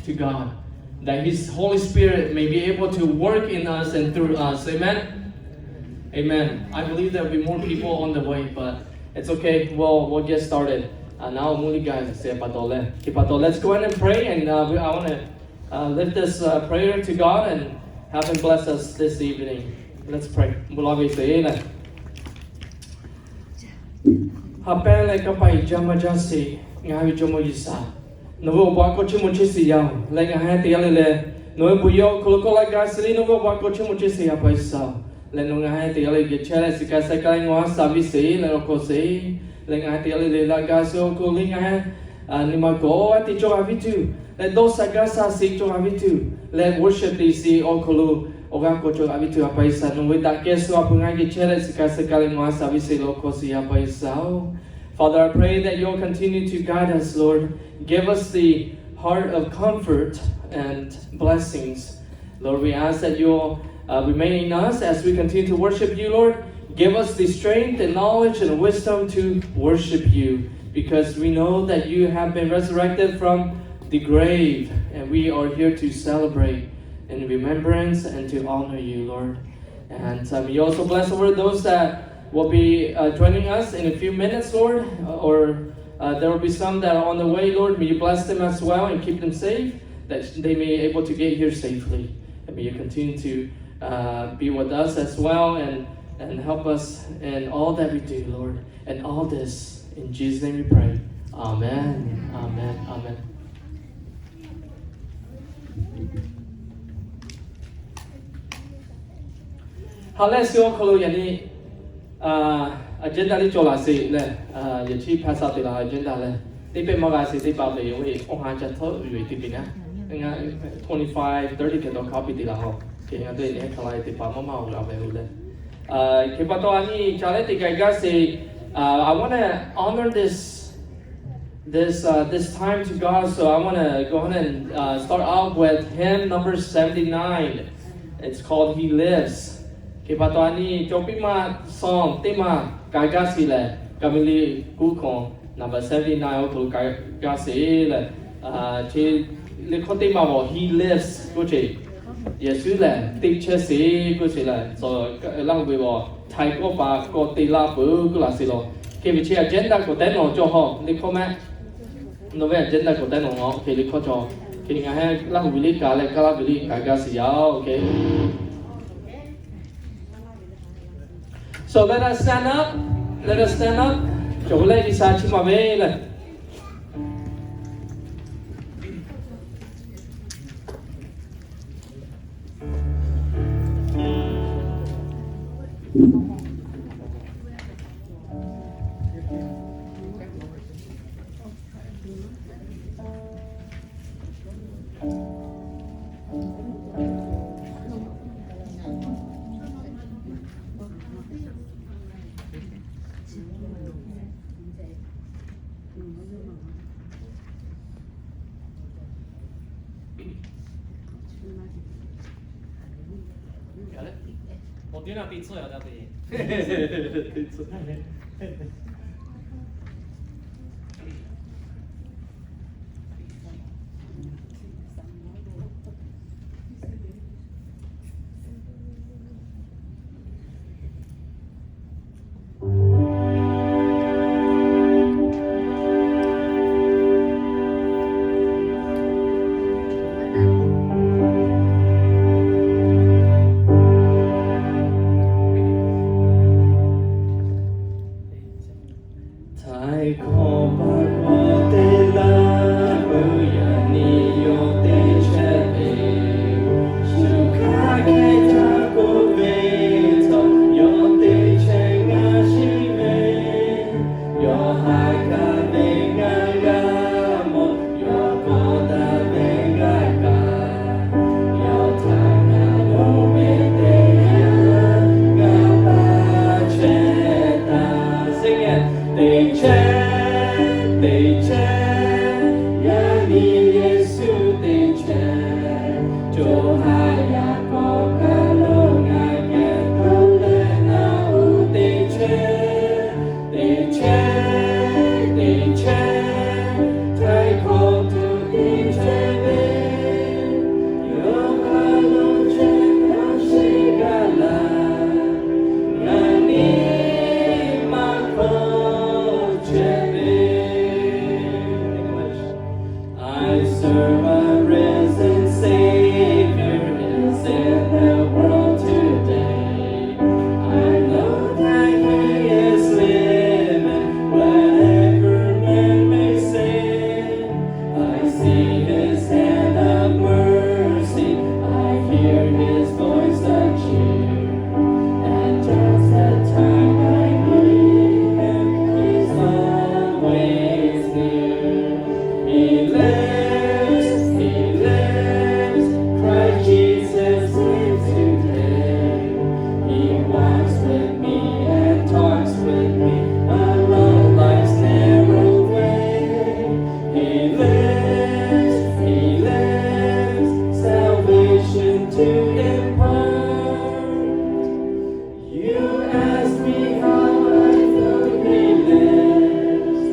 to God, that His Holy Spirit may be able to work in us and through us. Amen? Amen. I believe there'll be more people on the way, but it's okay. We'll, we'll get started. Uh, now, muli guys, se pa to le. Ki pa to, let's go ahead and pray, and uh, we, I want to uh, lift this uh, prayer to God and have Him bless us this evening. Let's pray. Mvuhˇ laˇ ve sheˍ le. Ha pehˇ leh kanˇ paˆ jaˇ maˇ jaˇ sheˍ, ngaˬ hui ve Jawˇmawˇ G'uiˬsha, nawˬ ve awˬ bon htaꞈ k'awꞈ chiˇ mvuh chehˇ sheˍ yaˇ-oˬ. Leh ngaˬ hui teˇ g'aˇ le le, nawˬ ve bon yehˬ awˬ hk'aw lo kawˆ laˇ gaˇ sheˍ le, nawˬ ve awˬ bon htaꞈ k'awꞈ chiˇ mvuh chehˇ sheˍ, Yaˇ paˍ G'uiˬsha-oˬ. Leh nawˬ ngaˬ hui teˇ g'aˇ le geh chehˇ leh, shiˍ kaꞈ seh kaꞈ leh ngaˬ hui haˉ sha viˇ sheˍ leh awˬ hk'aw sheˍ. Leh ngaˬ hui teˇ g'aˇ le le laꞈ ka suh awˬ hk'aw lo ngaˬ hui nyi ma kawꞈ a te cawˇ g'a viˇ tuˬ, leh dawˇ sha gaˇ sha sheˍ cawˇ g'a viˇ tuˬ, leh worship teˇ sheˍ awˬ hk'aw lo awˬ g'aˇ k'awꞈ cawˇ g'a viˇ tuˬ, Yaˇ paˍ G'uiˬsha, nawˬ ve daꞈ kehˬ suh a hpu ngaˬ hui geh chehˇ leh, shiˍ kaꞈ seh kaꞈ leh ngaˬ hui haˉ sha viˇ sheˍ leh awˬ hk'aw sheˍ, Yaˇ paˍ G'uiˬsha-oˬ. Father, I pray that you'll continue to guide us, Lord. Give us the heart of comfort and blessings. Lord, we ask that you'll uh, remain in us as we continue to worship you, Lord. Give us the strength and knowledge and wisdom to worship you, because we know that you have been resurrected from the grave, and we are here to celebrate in remembrance and to honor you, Lord. And um, you also bless over those that will be uh, joining us in a few minutes, Lord, uh, or uh, there will be some that are on the way, Lord. May you bless them as well and keep them safe, that they may be able to get here safely. And may you continue to uh, be with us as well and, and help us in all that we do, Lord. And all this in Jesus' name we pray. Amen. Amen. Amen. Ha lehˬ, suh awˬ hk'aw lo yaꞈ nyi agenda liˇ cawˬ laˬ sheˍ leh, yehˬ chi hpaˇ sha te laˬ agenda leh, teˇ pehˇ maˇ g'a sheˍ teˇ pa ve yoˬ ve awˬ ha ca htawˇ ve teˇ pehˇ ngaˇ, twenty-five, thirty hk'e taw hk'a piˇ te laˬ hawˬ. Hk'e ngaˬ teˇ nyi hk'a la teˇ pa maˇ maˇ awˬ g'a ve yoˬ leh, hk'e pa taw a nyi ca leh teˇ g'aˇ gaˇ sheˍ. I want to honor this this uh, this time to God. So I want to go ahead and uh, start off with hymn number seventy-nine. It's called He Lives. Hk'e pa taw a nyi cawˬ piˇ maˇ song teˇ maˇ ka gaˇ sheˍ leh, ka mi le kuˇ hkawꞈ number seventy-nine awˬ hk'aw lo ka gaˇ sheˍ leh, chi liꞈ hkawˇ teˇ maˇ bawˬ He Lives k'oˆ ce. Yeˍsuˆ lehˬ teˇ chehˇ sheˍ k'oˆ sheˍ leh, tcuh laˇ ve bawˬ htaiˍ kawˆ pa kawˆ te laˇ peuˬ k'oˆ laˬ sheˍ lawˬ. Hk'e ve chi agenda k'awꞈ tehˉ nawˬ cawˬ hawˬ liꞈ hkawˇ mehˆ. Nawˬ ve agenda k'awꞈ tehˉ nawˬ hk'e liꞈ hkawˇ cawˬ. Hk'e ngaˬ hui Laˇ huˍ ve liˇ ka leh Kaˇ laˇ ve liˇ ka gaˇ sheˍ yaˇ-oˬ. So let us stand up. Let us stand up. Cawˬ ve leh G'uiˬsha chiˇ maˍ ve leh. Serve a risen Savior is in the world today. I know that He is living, whatever man may say. I see His hand of mercy, I hear His voice of cheer. And just the time I need Him, He's always near. He lives, He lives, Christ Jesus lives today. He walks with me and talks with me along life's narrow way. He lives, He lives, salvation to impart. You ask me how I know He lives.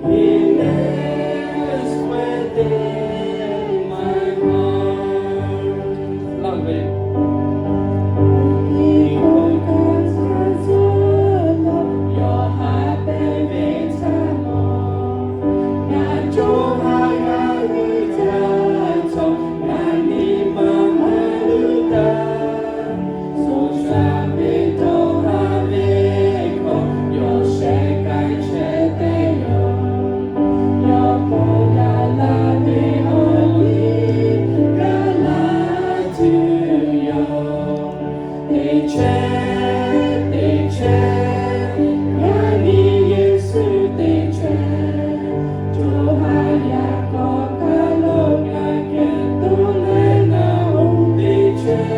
He lives within my heart. Love it. Teˇ chehˇ, teˇ chehˇ, ngaˬ nyi Yeˍsuˆ teˇ chehˇ. Chaw haˍ yaˇ k'awꞈ hk'a lo ngaˬ kehˬ to leh ngaˬ oˇ teˇ chehˇ.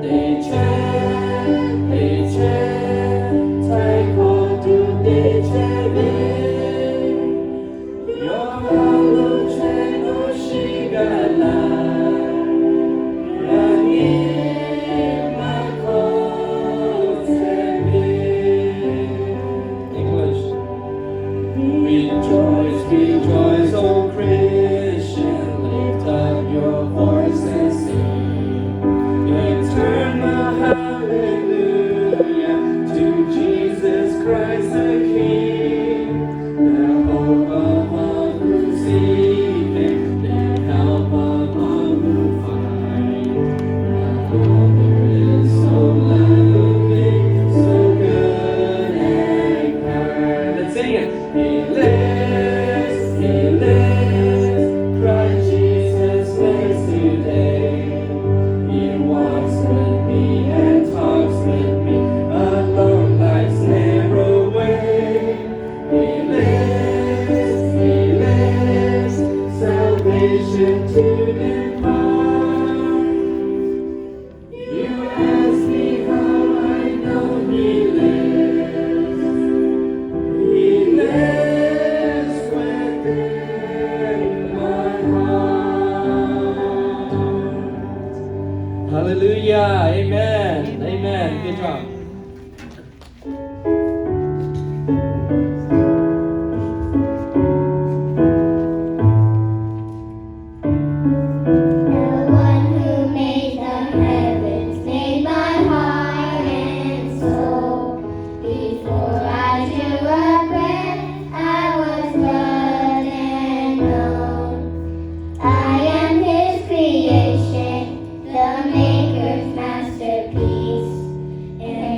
Teˇ chehˇ, teˇ chehˇ, htaiˍ hkawˇ tuˬ teˇ chehˇ ve. Yawˇ hk'a lo chehˇ lo shiˍ gaˬ laˇ, yaꞈ nyi maˇ hkawˇ chehˇ ve. English. Rejoice, rejoice, O Christian, lift up your voice and sing eternal hallelujah to Jesus Christ the King, the hope of all who seek Him, the help of all who find. The Father is so loving, so good and kind. Let's sing it. He lives, He lives, Christ Jesus lives today. He walks with me and talks with me along life's narrow way. He lives, He lives, salvation to impart. You ask me how I know He lives. He lives within my heart. Hallelujah. Amen. Amen. Good job. The one who made the heavens made my heart and soul. Before I drew a breath, I was loved and known. I am His creation, the Maker's masterpiece. And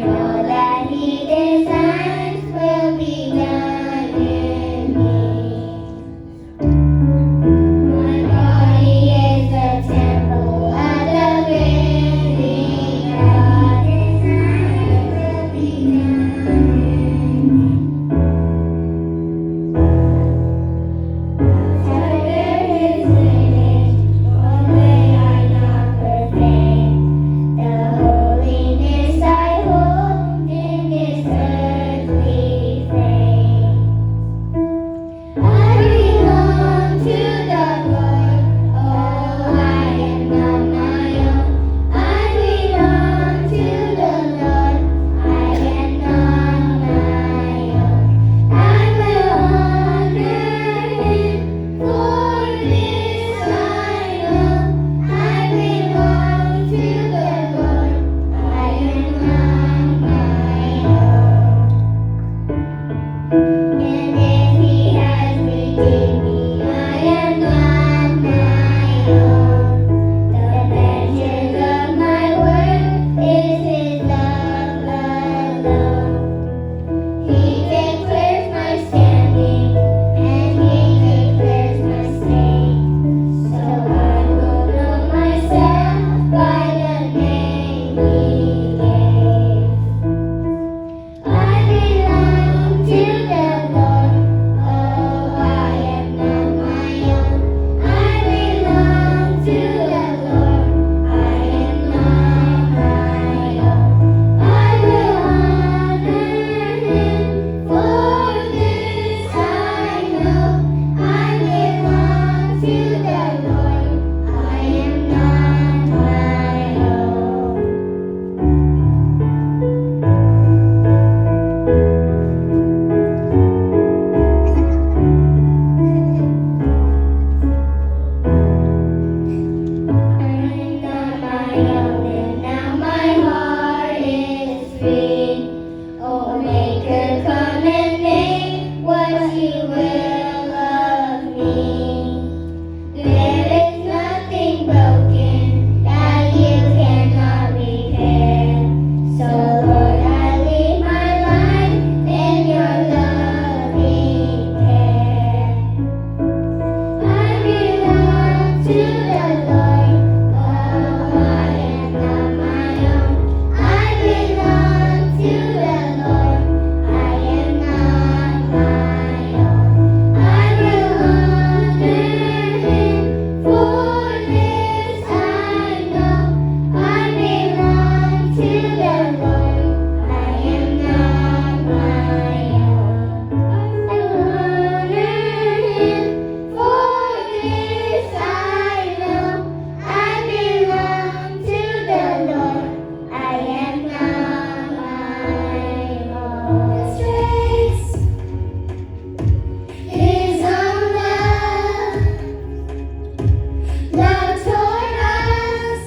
Love toward us,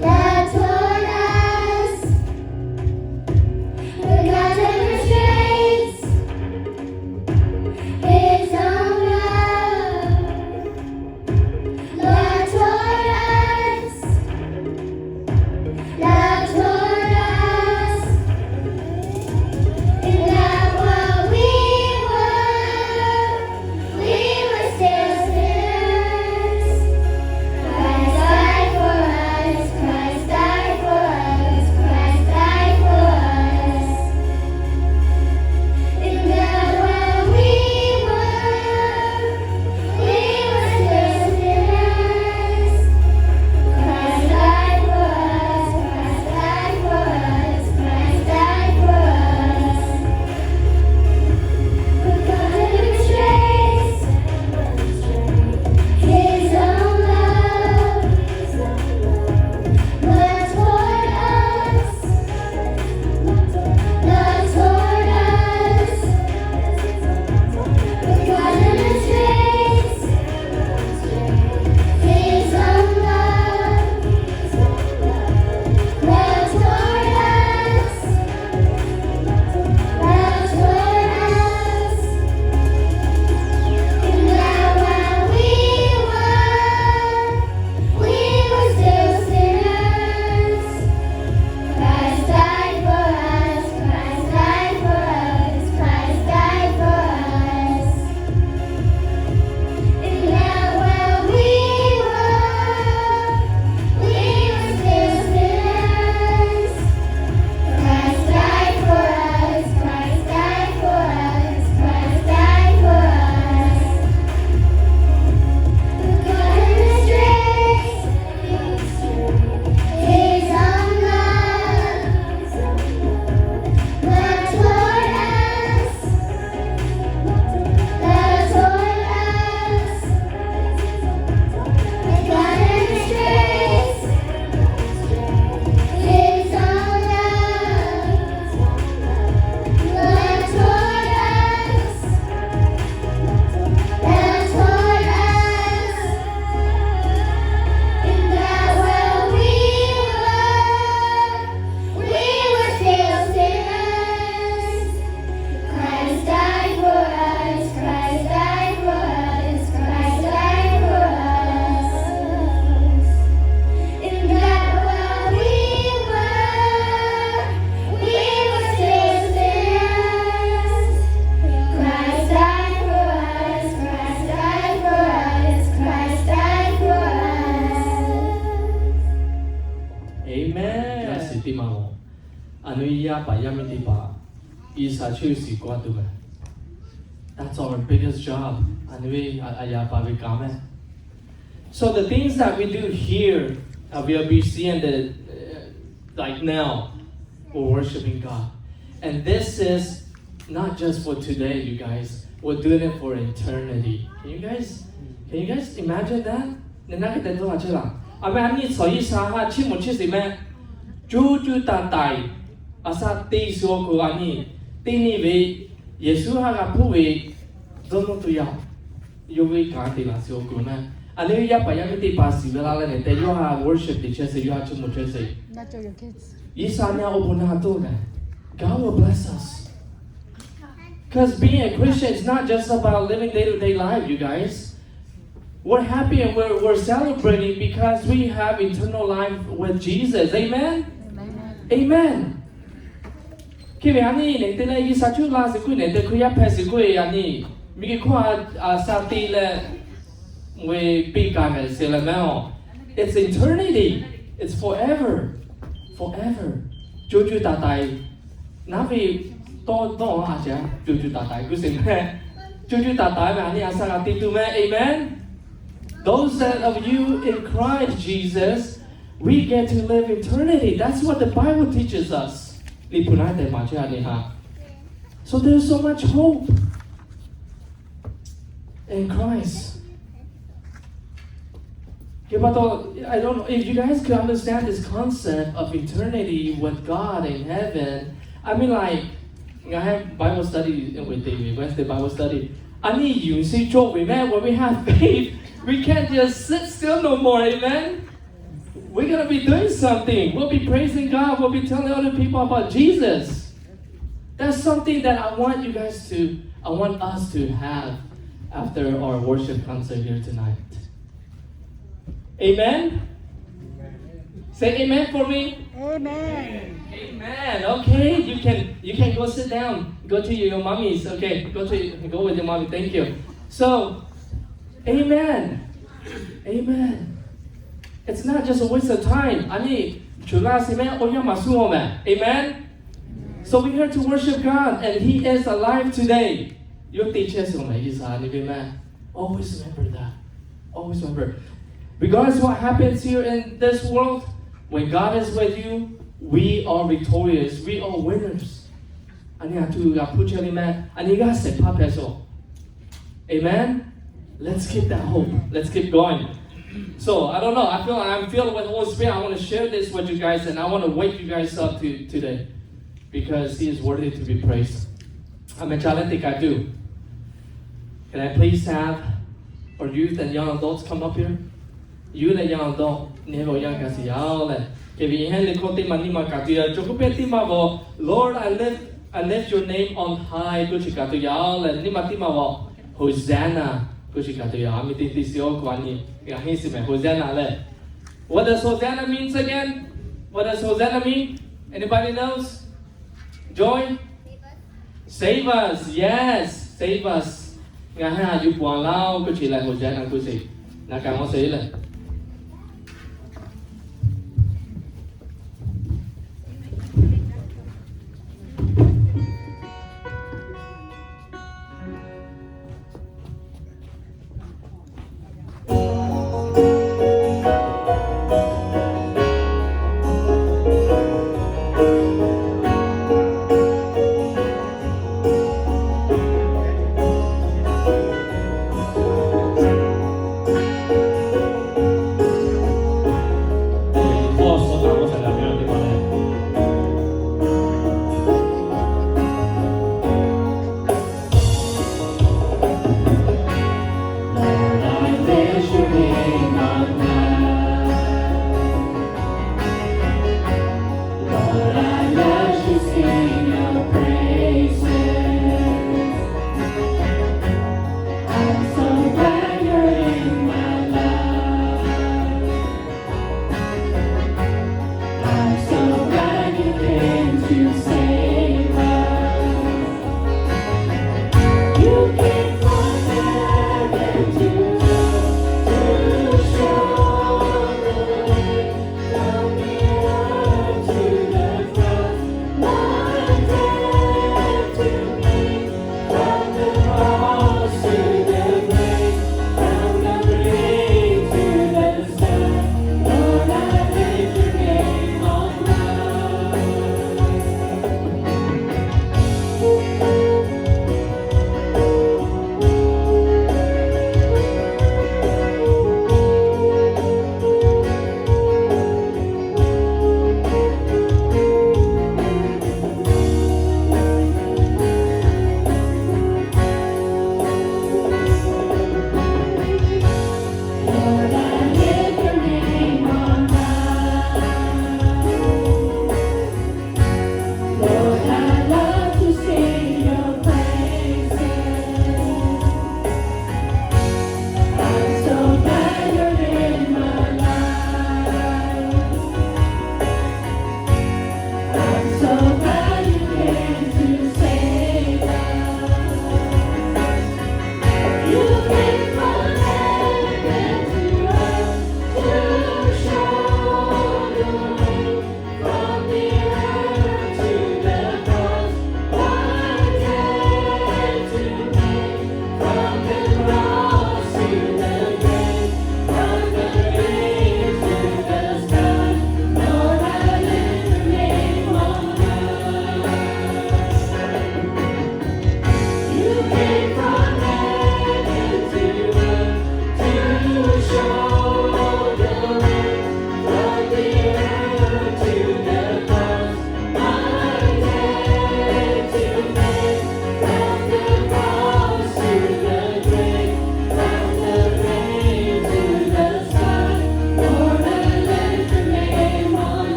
love toward us. But God demonstrates His own love. Love toward us, love toward us. And that while we were, we were still sinners, Christ died for us, Christ died for us, Christ died for us. And that while we were, we were still sinners, Christ died for us, Christ died for us, Christ died for us. But God demonstrates His own love, love toward us, love toward us. But God demonstrates His own love, love toward us, love toward us. And that while we were, we were still sinners, Christ died for us, Christ died for us, Christ died for us. And that while we were, we were still sinners, Christ died for us, Christ died for us, Christ died for us. But God demonstrates His own love, love toward us, love toward us. But God demonstrates His own love, love toward us, love toward us. And that while we were, we were still sinners, Christ died for us, Christ died for us, Christ died for us. And that while we were, we were still sinners, Christ died for us, Christ died for us, Christ died for us. Amen. Yaꞈ shiˍ teˇ maˬ lo, a nu yaˇ paˍ yaˇ miˇ teˇ hpaˍ G'uiˬsha chehˇ shiˍ k'oˆ a tuˬ ve, that's our biggest job. A nu ve a yaꞈ paˍ ve kanˉ mehˬ. So the things that we do here, uh, will be seen the, uh, like now, we're worshiping God. And this is not just for today, you guys. We're doing it for eternity. Can you guys, can you guys imagine that? Neh naˉ hk'e te dawˇ a chehˇ laˬ. A meh a nyi tcuhˍ G'uiˬsha ha chiˇ mvuh chehˇ sheˍ meh. Cuˇ cuˇ taiˍ taiˍ, a shaꞈ te suh awˬ hk'aw a nyi, teˇ nyi ve Yeˍsuˆ ha g'a hpuˇ ve dawˇ nawˇ tuˬ yaˇ, yawˇ ve kanˉ te laˬ suh awˬ hk'aw meh. A leh yaˇ paˍ yaˇ miˇ teˇ hpaˍ shiˍ ve la leh nehˬ tehꞈ yawˇ ha worship te chehˇ sheˍ, yawˇ ha chiˇ mvuh chehˇ sheˍ. G'uiˬsha nyi awˬ bon na toˆ leh, God will bless us. 'Cause being a Christian is not just about living day-to-day life, you guys. We're happy and we're, we're celebrating because we have eternal life with Jesus. Amen? Amen. Hk'e ve a nyi nehˬ te leh G'uiˬsha cuˇ la shiˍ k'oˆ nehˬ tehꞈ Hkriꞈ yaˇ hpehꞈ shiˍ k'oˆ ve a nyi, miˬ guiˬ hkawˇ a shaꞈ te leh, ve piˇ kaꞈ mehˬ shiˍ leh mehˬ a. It's eternity. It's forever. Forever. Cuˇ cuˇ taiˍ taiˍ. Naˉ ve tawˇ dawˇ a ca cuˇ cuˇ taiˍ taiˍ kuˇ sheˍ meh. Cuˇ cuˇ taiˍ taiˍ ve a nyi a shaꞈ g'a te tuˬ meh. Amen. Those that of you in Christ Jesus, we get to live eternity. That's what the Bible teaches us. Liꞈ hpu naˉ tehꞈ maˍ chehˇ a nyi ha. So there's so much hope in Christ. Hk'e pa taw, I don't know if you guys could understand this concept of eternity with God in heaven. I mean, like, ngaˬ hui Bible study ve te ve, Wednesday Bible study. A nyi yuˬ shiˍ cawˇ ve meh, when we have faith, We can't just sit still no more, amen? We're going to be doing something. We'll be praising God. We'll be telling other people about Jesus. That's something that I want you guys to, I want us to have after our worship concert here tonight. Amen? Say amen for me. Amen. Amen. Okay, you can, you can go sit down. Go to your mommies. Okay, go to, go with your mommy. Thank you. So, amen. Amen. It's not just a waste of time. A nyi, chu la si meh, awˬ yanˇ maˇ suh-oˬ meh. Amen. So we're here to worship God, and He is alive today. Yawˇ te chehˇ suh meh, G'uiˬsha a nyi ve meh. Always remember that. Always remember. Regardless what happens here in this world, when God is with you, we are victorious. We are winners. A nyi a tuˬ g'a hpu chehˇ ve meh. A nyi g'aˇ shehˍ hpaˇ hpehꞈ suh. Amen. Let's keep that hope. Let's keep going. So, I don't know. I feel like I'm filled with the Holy Spirit. I want to share this with you guys, and I want to wake you guys up to today because He is worthy to be praised. Amen. Challenge teˇ kaꞈ tuˬ. Can I please have our youth and young adults come up here? Youth and young adult, neˇ ve awˬ yanˇ gaˬ sheˍ yaˇ-oˬ leh, ke ve heˆ le hkawˇ teˇ maˬ nyiˇ maˬ kaꞈ tuˬ yaˇ, cawˬ k'oˆ pehˇ teˇ maˬ g'awˬ, Lord, I lift, I lift your name on high k'oˆ chi kaꞈ tuˬ yaˇ-oˬ leh, nyiˇ maˬ teˇ maˬ g'awˬ, Hosanna k'oˆ chi kaꞈ tuˬ yaˇ. A miˬ teˇ teˇ shiˍ awˬ hk'aw a nyi g'a henˇ shiˍ meh Hosanna leh. What does Hosanna means again? What does Hosanna mean? Anybody knows? Joy? Save us. Yes, save us. Ngaˬ hui a yuˬ paˍ laˇ-oˆ k'oˆ chi leh Hosanna k'oˆ sheˍ. Naˍ kaꞈ maˇ sheˍ leh.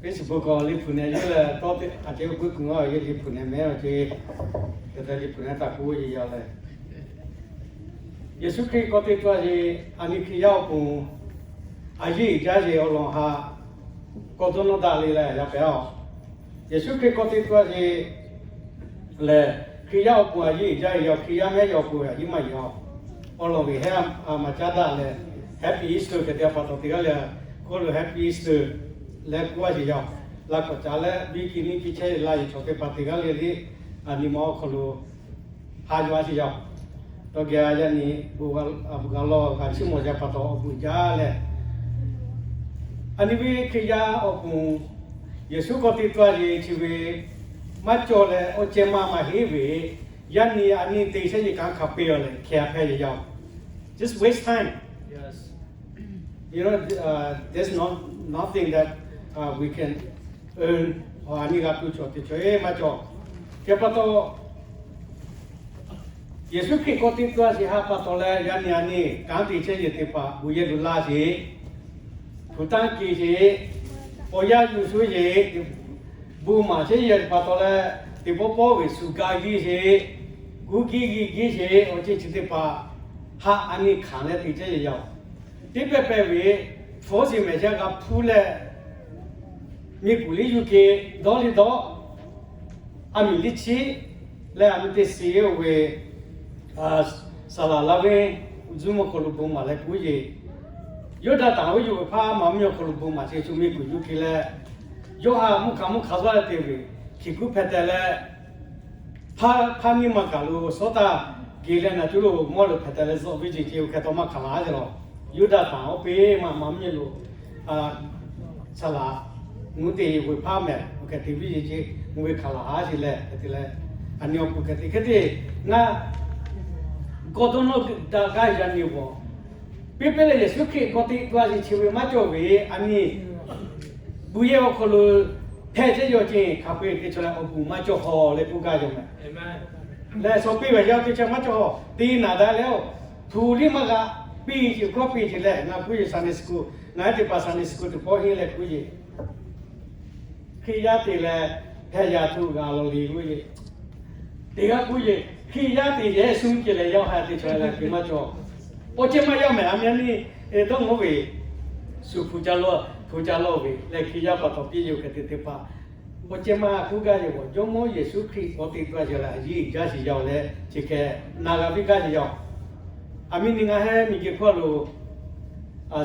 Facebook awˬ liꞈ hpu nehˬ yawˇ lehˬ, tawˇ teˇ hpaˍ ceh g'uˇ puiˉ kuiˬ ngaˇ yawˇ liꞈ hpu nehˬ mehˉ awˬ ceh, hk'e te liꞈ hpu nehˬ taˇ k'oˆ ve yaꞈ leh, Yeˍsuˆ Hkriꞈ k'awꞈ te tuˬ a yeˬ, a nyi Hkriꞈ yaˇ awˬ pon a yiˉ jaˇ yeˬ awˬ lawn haꞈ k'awꞈ dawˇ nawˇ daꞈ le leh yaꞈ pehˍ a. Yeˍsuˆ Hkriꞈ k'awꞈ te tuˬ a yeˬ lehˬ, Hkriꞈ yaˇ awˬ pon a yiˉ jaˇ yeˬ, Hkriꞈ yaˇ mehˉ yaˇ awˬ pon a yiˉ maˇ yeˬ a. Awˬ lawn ve hehˉ a maˍ caˉ daꞈ leh, Happy Easter hk'e te pa taw teˇ g'aˇ le, k'oˆ lo Happy Easter leh k'oˆ a yeˬ yaˇ. Laꞈ k'awꞈ caˍ leh biˇ kiˇ niˇ kiˇ chehˇ yeˬ la yeˬ chaw teˇ hpaˍ teˇ g'aˇ le le, a nyi ma awˬ hk'aw lo haꞈ yuˬ a sheˍ yaˇ. Tawˇ geh a yaˇ nyi, a, a, g'a lawˬ g'a chiˇ mawˬ yaˇ pa taw awˬ bon jaˇ leh, a nyi ve Hkriꞈ yaˇ awˬ pon Yeˍsuˆ k'awꞈ te tuˬ a yeˬ chi ve maˇ cawˬ leh awˬ ceh maˇ maˇ heˆ ve, yaˇ nyi a nyi te chehˇ yeˬ kanˉ hk'a peu-eˬ leh hkeh a hpehꞈ yeˬ yaˇ. Just waste time. You know, uh, there's not nothing that, uh, we can earn. A nyi g'a tuˬ cawˬ te cawˬ e maˇ cawˬ. Hk'e pa taw, Yeˍsuˆ Hkriꞈ k'awꞈ te tuˬ a sheˍ haꞈ pa taw leh yaˇ nyi a nyi kanˉ te chehˇ yeˬ teˇ hpaˍ bon yehˬ lo laˇ sheˍ, hpu tanˇ keˬ sheˍ, awˬ yanˇ yuˬ shu yeˬ, bon maˍ chehˇ yeˬ pa taw leh, teˇ pawˆ pawˆ ve shu ga giˇ sheˍ, guˇ giˇ g'i giˇ sheˍ, awˬ ceuˬ chi teˇ hpaˍ haꞈ a nyi hkanˍ leh te chehˇ yeˬ yaˇ. Teˇ pehˇ pehˇ ve hpfuhˇ sheˍ mehˍ jaˇ g'a hpuˇ leh, miˬ guˬ liˇ yuˬ ke dawˇ liˇ dawˇ, a miˬ liˇ chiˉ leh a miˬ teˇ shiˍ oˇ ve, saˍ laˍ laˇ ve zuˇ mvuhˇ hk'aw lo bon maˍ leh k'oˆ yeˬ, Yuˇdaꞈ tanˍ oˇ yuˬ ve hpaˇ maˍ mvuhˇ miˬ awˬ hk'aw lo bon maˍ sheˍ shu miˬ guˬ yuˬ ke leh, yawˇ haꞈ mvuhˇ hkanˍ mvuhˇ hk'aˬ zuhˇ leh te ve hkiˬ kuiˉ hpeh teh leh, hpaˇ hpaˇ miˇ ma kaˬ lo shawˉ taˇ geh leh naˬ cuˉ lo mawˇ lo hpeh teh leh zuhꞈ ve ceˬ ceˬ oˇ hk'e taw maˇ hkanˍ laˇ sheˍ lawˬ. Yuˇdaꞈ tanˍ oˇ peˇ maˇ maˍ mvuhˇ miˬ lo, saˍ laˍ mvuhˇ te ve hpaˇ mehˍ oˇ hk'e te ve ceˬ ceˬ mvuhˇ ve hkanˍ laˇ sheˍ leh hk'e te leh, a nyi awˬ pon hk'e te hk'e te, ngaˬ k'awꞈ dawˇ nawˇ daꞈ gaˇ yaˇ nyi g'awˬ piˇ pehˇ leh Yeˍsuˆ Hkriꞈ k'awꞈ te tuˬ a yeˬ chi ve maˇ cawˬ ve a nyi, bon yehˬ awˬ hk'aw lo hpehꞈ chehˇ yaw ceˬ hk'a peu-eˬ te cawˬ leh awˬ bon maˇ cawˬ haw leh k'oˆ gaˇ yaw mehˍ. Leh shaw piˇ ve yaˇ teˇ chaˇ maˇ cawˬ haw te naˍ daꞈ leh oˬ, hpu liˇ maˇ g'a piˇ ceˬ kawˇ piˇ ceˬ leh ngaˬ k'oˆ yeˬ Sunday school, ngaˬ hui teˇ hpaˍ Sunday school teˇ pawˆ henˇ leh k'oˆ yeˬ, Hkriꞈ yaˇ te leh hpehꞈ yaˇ tuˬ g'a lawˬ le k'oˆ yeˬ. Teˇ g'aˇ k'oˆ yeˬ, Hkriꞈ yaˇ te yehˬ shu ceˬ leh yaˇ haiˬ te cawˬ leh piˇ maˇ cawˬ. Awˬ ceh maˇ yaˇ mehˍ a miˇ a nyi, dawˇ mawˇ ve, shu hpu ca lawˇ hpu ca lawˇ ve leh Hkriꞈ yaˇ pa taw piˇ yoˬ hk'e te teˇ hpaˍ, awˬ ceh maˇ k'oˆ gaˇ yeˬ g'awˬ Jawˇmawˇ Yeˍsuˆ Hkriꞈ k'awꞈ te tuˬ a yeˬ leh a yiˉ jaˇ sheˍ yaˇ leh chi hk'e na g'a piˇ gaˇ sheˍ yaˇ. A miˇ nyi ngaˬ hehˉ miˬ guiˬ hkawˇ lo,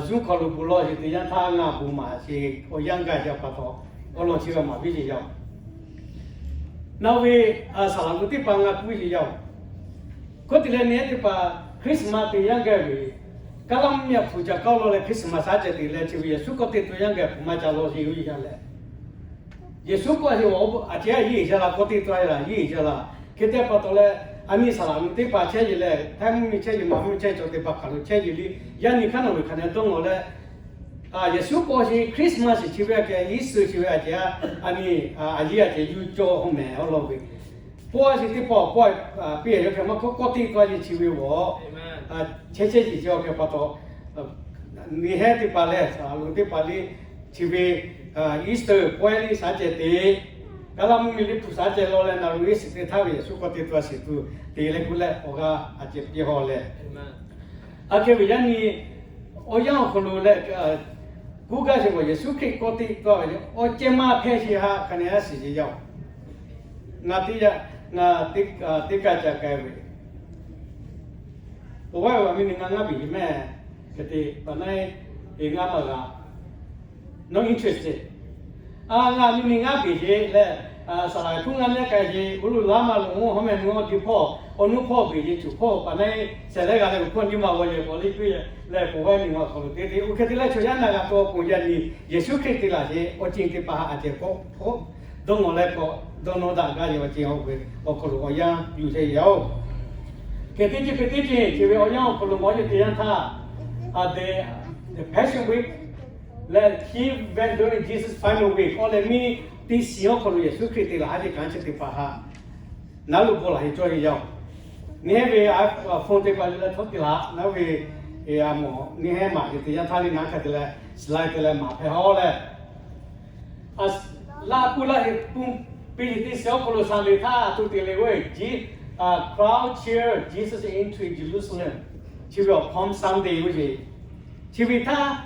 zuhˇ hkawˇ lo bon lawˇ sheˍ te yanˇ htaˇ ngaˬ bon maˍ sheˍ awˬ yanˇ gaˇ jaˇ pa taw, awˬ lawn chi g'a maˍ piˇ sheˍ yaˇ. Nawˬ ve saˍ laˍ gu teˇ hpaˍ ngaˬ k'oˆ ve sheˍ yaˇ-oˬ, k'oˆ te leh nehˉ teˇ hpaˍ Christmas te yanˇ gaˇ ve, kaˇ laˇ mvuhˇ miˬ hpu ca kawˆ lawˇ leh Christmas shaˉ ceh te leh chi ve Yeˍsuˆ k'awꞈ te tuˬ yanˇ gaˇ hpu maˇ ca lawˇ sheˍ ve yaˇ leh, Yeˍsuˆ k'awꞈ a sheˍ a ciˉ a yiˉ jaˇ la k'awꞈ te tuˬ a la yiˉ jaˇ la. Hk'e te pa taw leh, a nyi saˍ laˍ gu teˇ hpaˍ chehˇ yeˬ leh htaiˇ mvuhˇ miˬ chehˇ yeˬ maˍ mvuhˇ miˬ chehˇ cawˬ teˇ hpaˍ hk'aˬ lo chehˇ yeˬ le, yaˇ nyi hk'aˇ nawˬ ve hk'aˬ nehˬ dawˇ ngawˬ leh, Yeˍsuˆ k'awꞈ sheˍ Christmas chi ve a keh Easter chi ve a ceh a, a nyi a yiˉ a ceh yuˬ cawˬ hawˉ mehˍ awˬ lawn ve, pawˆ a sheˍ teˇ pawˆ pawˆ piˇ yawˇ hkeh maˇ k'oˆ k'awꞈ te tuˬ a yeˬ chi ve g'awˬ chehˇ chehˇ yeˬ chi awˬ hkeh pa taw, nehˉ teˇ hpaˍ leh saˍ laˍ gu teˇ hpaˍ le, chi ve Easter pawehˇ liˇ shaˉ ceh te, kaˇ laˇ mvuhˇ miˬ liˇ hpu shaˉ ceh lawˇ leh na lu iˉ shiˍ te htaˇ ve Yeˍsuˆ k'awꞈ te tuˬ a shiˍ tuˬ te leh k'oˆ leh awˬ g'aˇ a ceh piˇ haw leh, a hkeh ve yaˇ nyi awˬ yanˇ awˬ hk'aw lo leh, kuˇ gaˇ sheˍ g'awˬ Yeˍsuˆ Hkriꞈ k'awꞈ te tuˬ a ve awˬ ceh maˇ hpehˇ sheˍ haꞈ hk'a nehˬ a shiˍ yeˬ yaˇ-oˬ. Ngaˬ teˇ yaˇ, ngaˬ teˇ kaˇ ca k'ai ve, awˬ g'aˇ ve a miˇ nyi ngaˇ ngaˇ beˬ yeˬ mehˍ, hk'e te pa naˉ, ngaˇ maˇ g'a, not interested. A, ngaˬ miˇ nyi ngaˇ beˬ yeˬ leh, saˍ laˍ hkuˇ ngaˇ nehˉ k'ai yeˬ, oˇ lo laˇ maˇ lo hawˉ mehˍ nu awˬ ti hpawˇ awˬ nuˇ hpawˇ beˬ yeˬ cuˬ hpawˇ pa naˉ, shehˍ leh g'a leh awˬ hpawˇ nyi ma g'aw yehˬ k'awꞈ liˇ piˇ leh k'oˆ ve nyi ma hk'aw lo te te oˇ hk'e te leh chaw yaˇ na g'a taw awˬ pon yaˇ nyi Yeˍsuˆ Hkriꞈ te laˬ sheˍ awˬ ceuˬ teˇ hpaˍ haꞈ a ceh k'awꞈ hpawˇ dawˇ ngawˬ leh k'awꞈ dawˇ nawˇ daꞈ gaˇ yeˬ awˬ ceuˬ awˬ hk'aw lo awˬ yanˇ yuˬ sheˍ yaˇ-oˬ. Hk'e te ce hk'e te ce chi ve awˬ yanˇ awˬ hk'aw lo mawˬ yeˬ te yanˇ htaˇ, a, the Passion Week leh he went during Jesus' final week awˬ leh miˇ teˇ shiˍ awˬ hk'aw lo Yeˍsuˆ Hkriꞈ te laˬ haˉ ve kanˉ chi teˇ hpaˍ haꞈ naˉ lo bawˆ laˬ heˆ cawˇ yeˬ yaˇ-oˬ. Nehˉ ve iPhone teˇ hpaˍ leh htawˇ te laˬ naˉ ve, a mawˬ nehˉ maˍ yeˬ te yanˇ htaˇ le naˉ hk'a te leh slide te leh maˍ hpehꞈ haw leh, Laˇ puˇ laˇ heˆ pun piˇ teˇ shiˍ awˬ hk'aw lo Sunday htaˇ a htoꞈ te leh ve, Crowd cheer Jesus entering Jerusalem. Chi ve awˬ Palm Sunday ve ce. Chi ve htaˇ,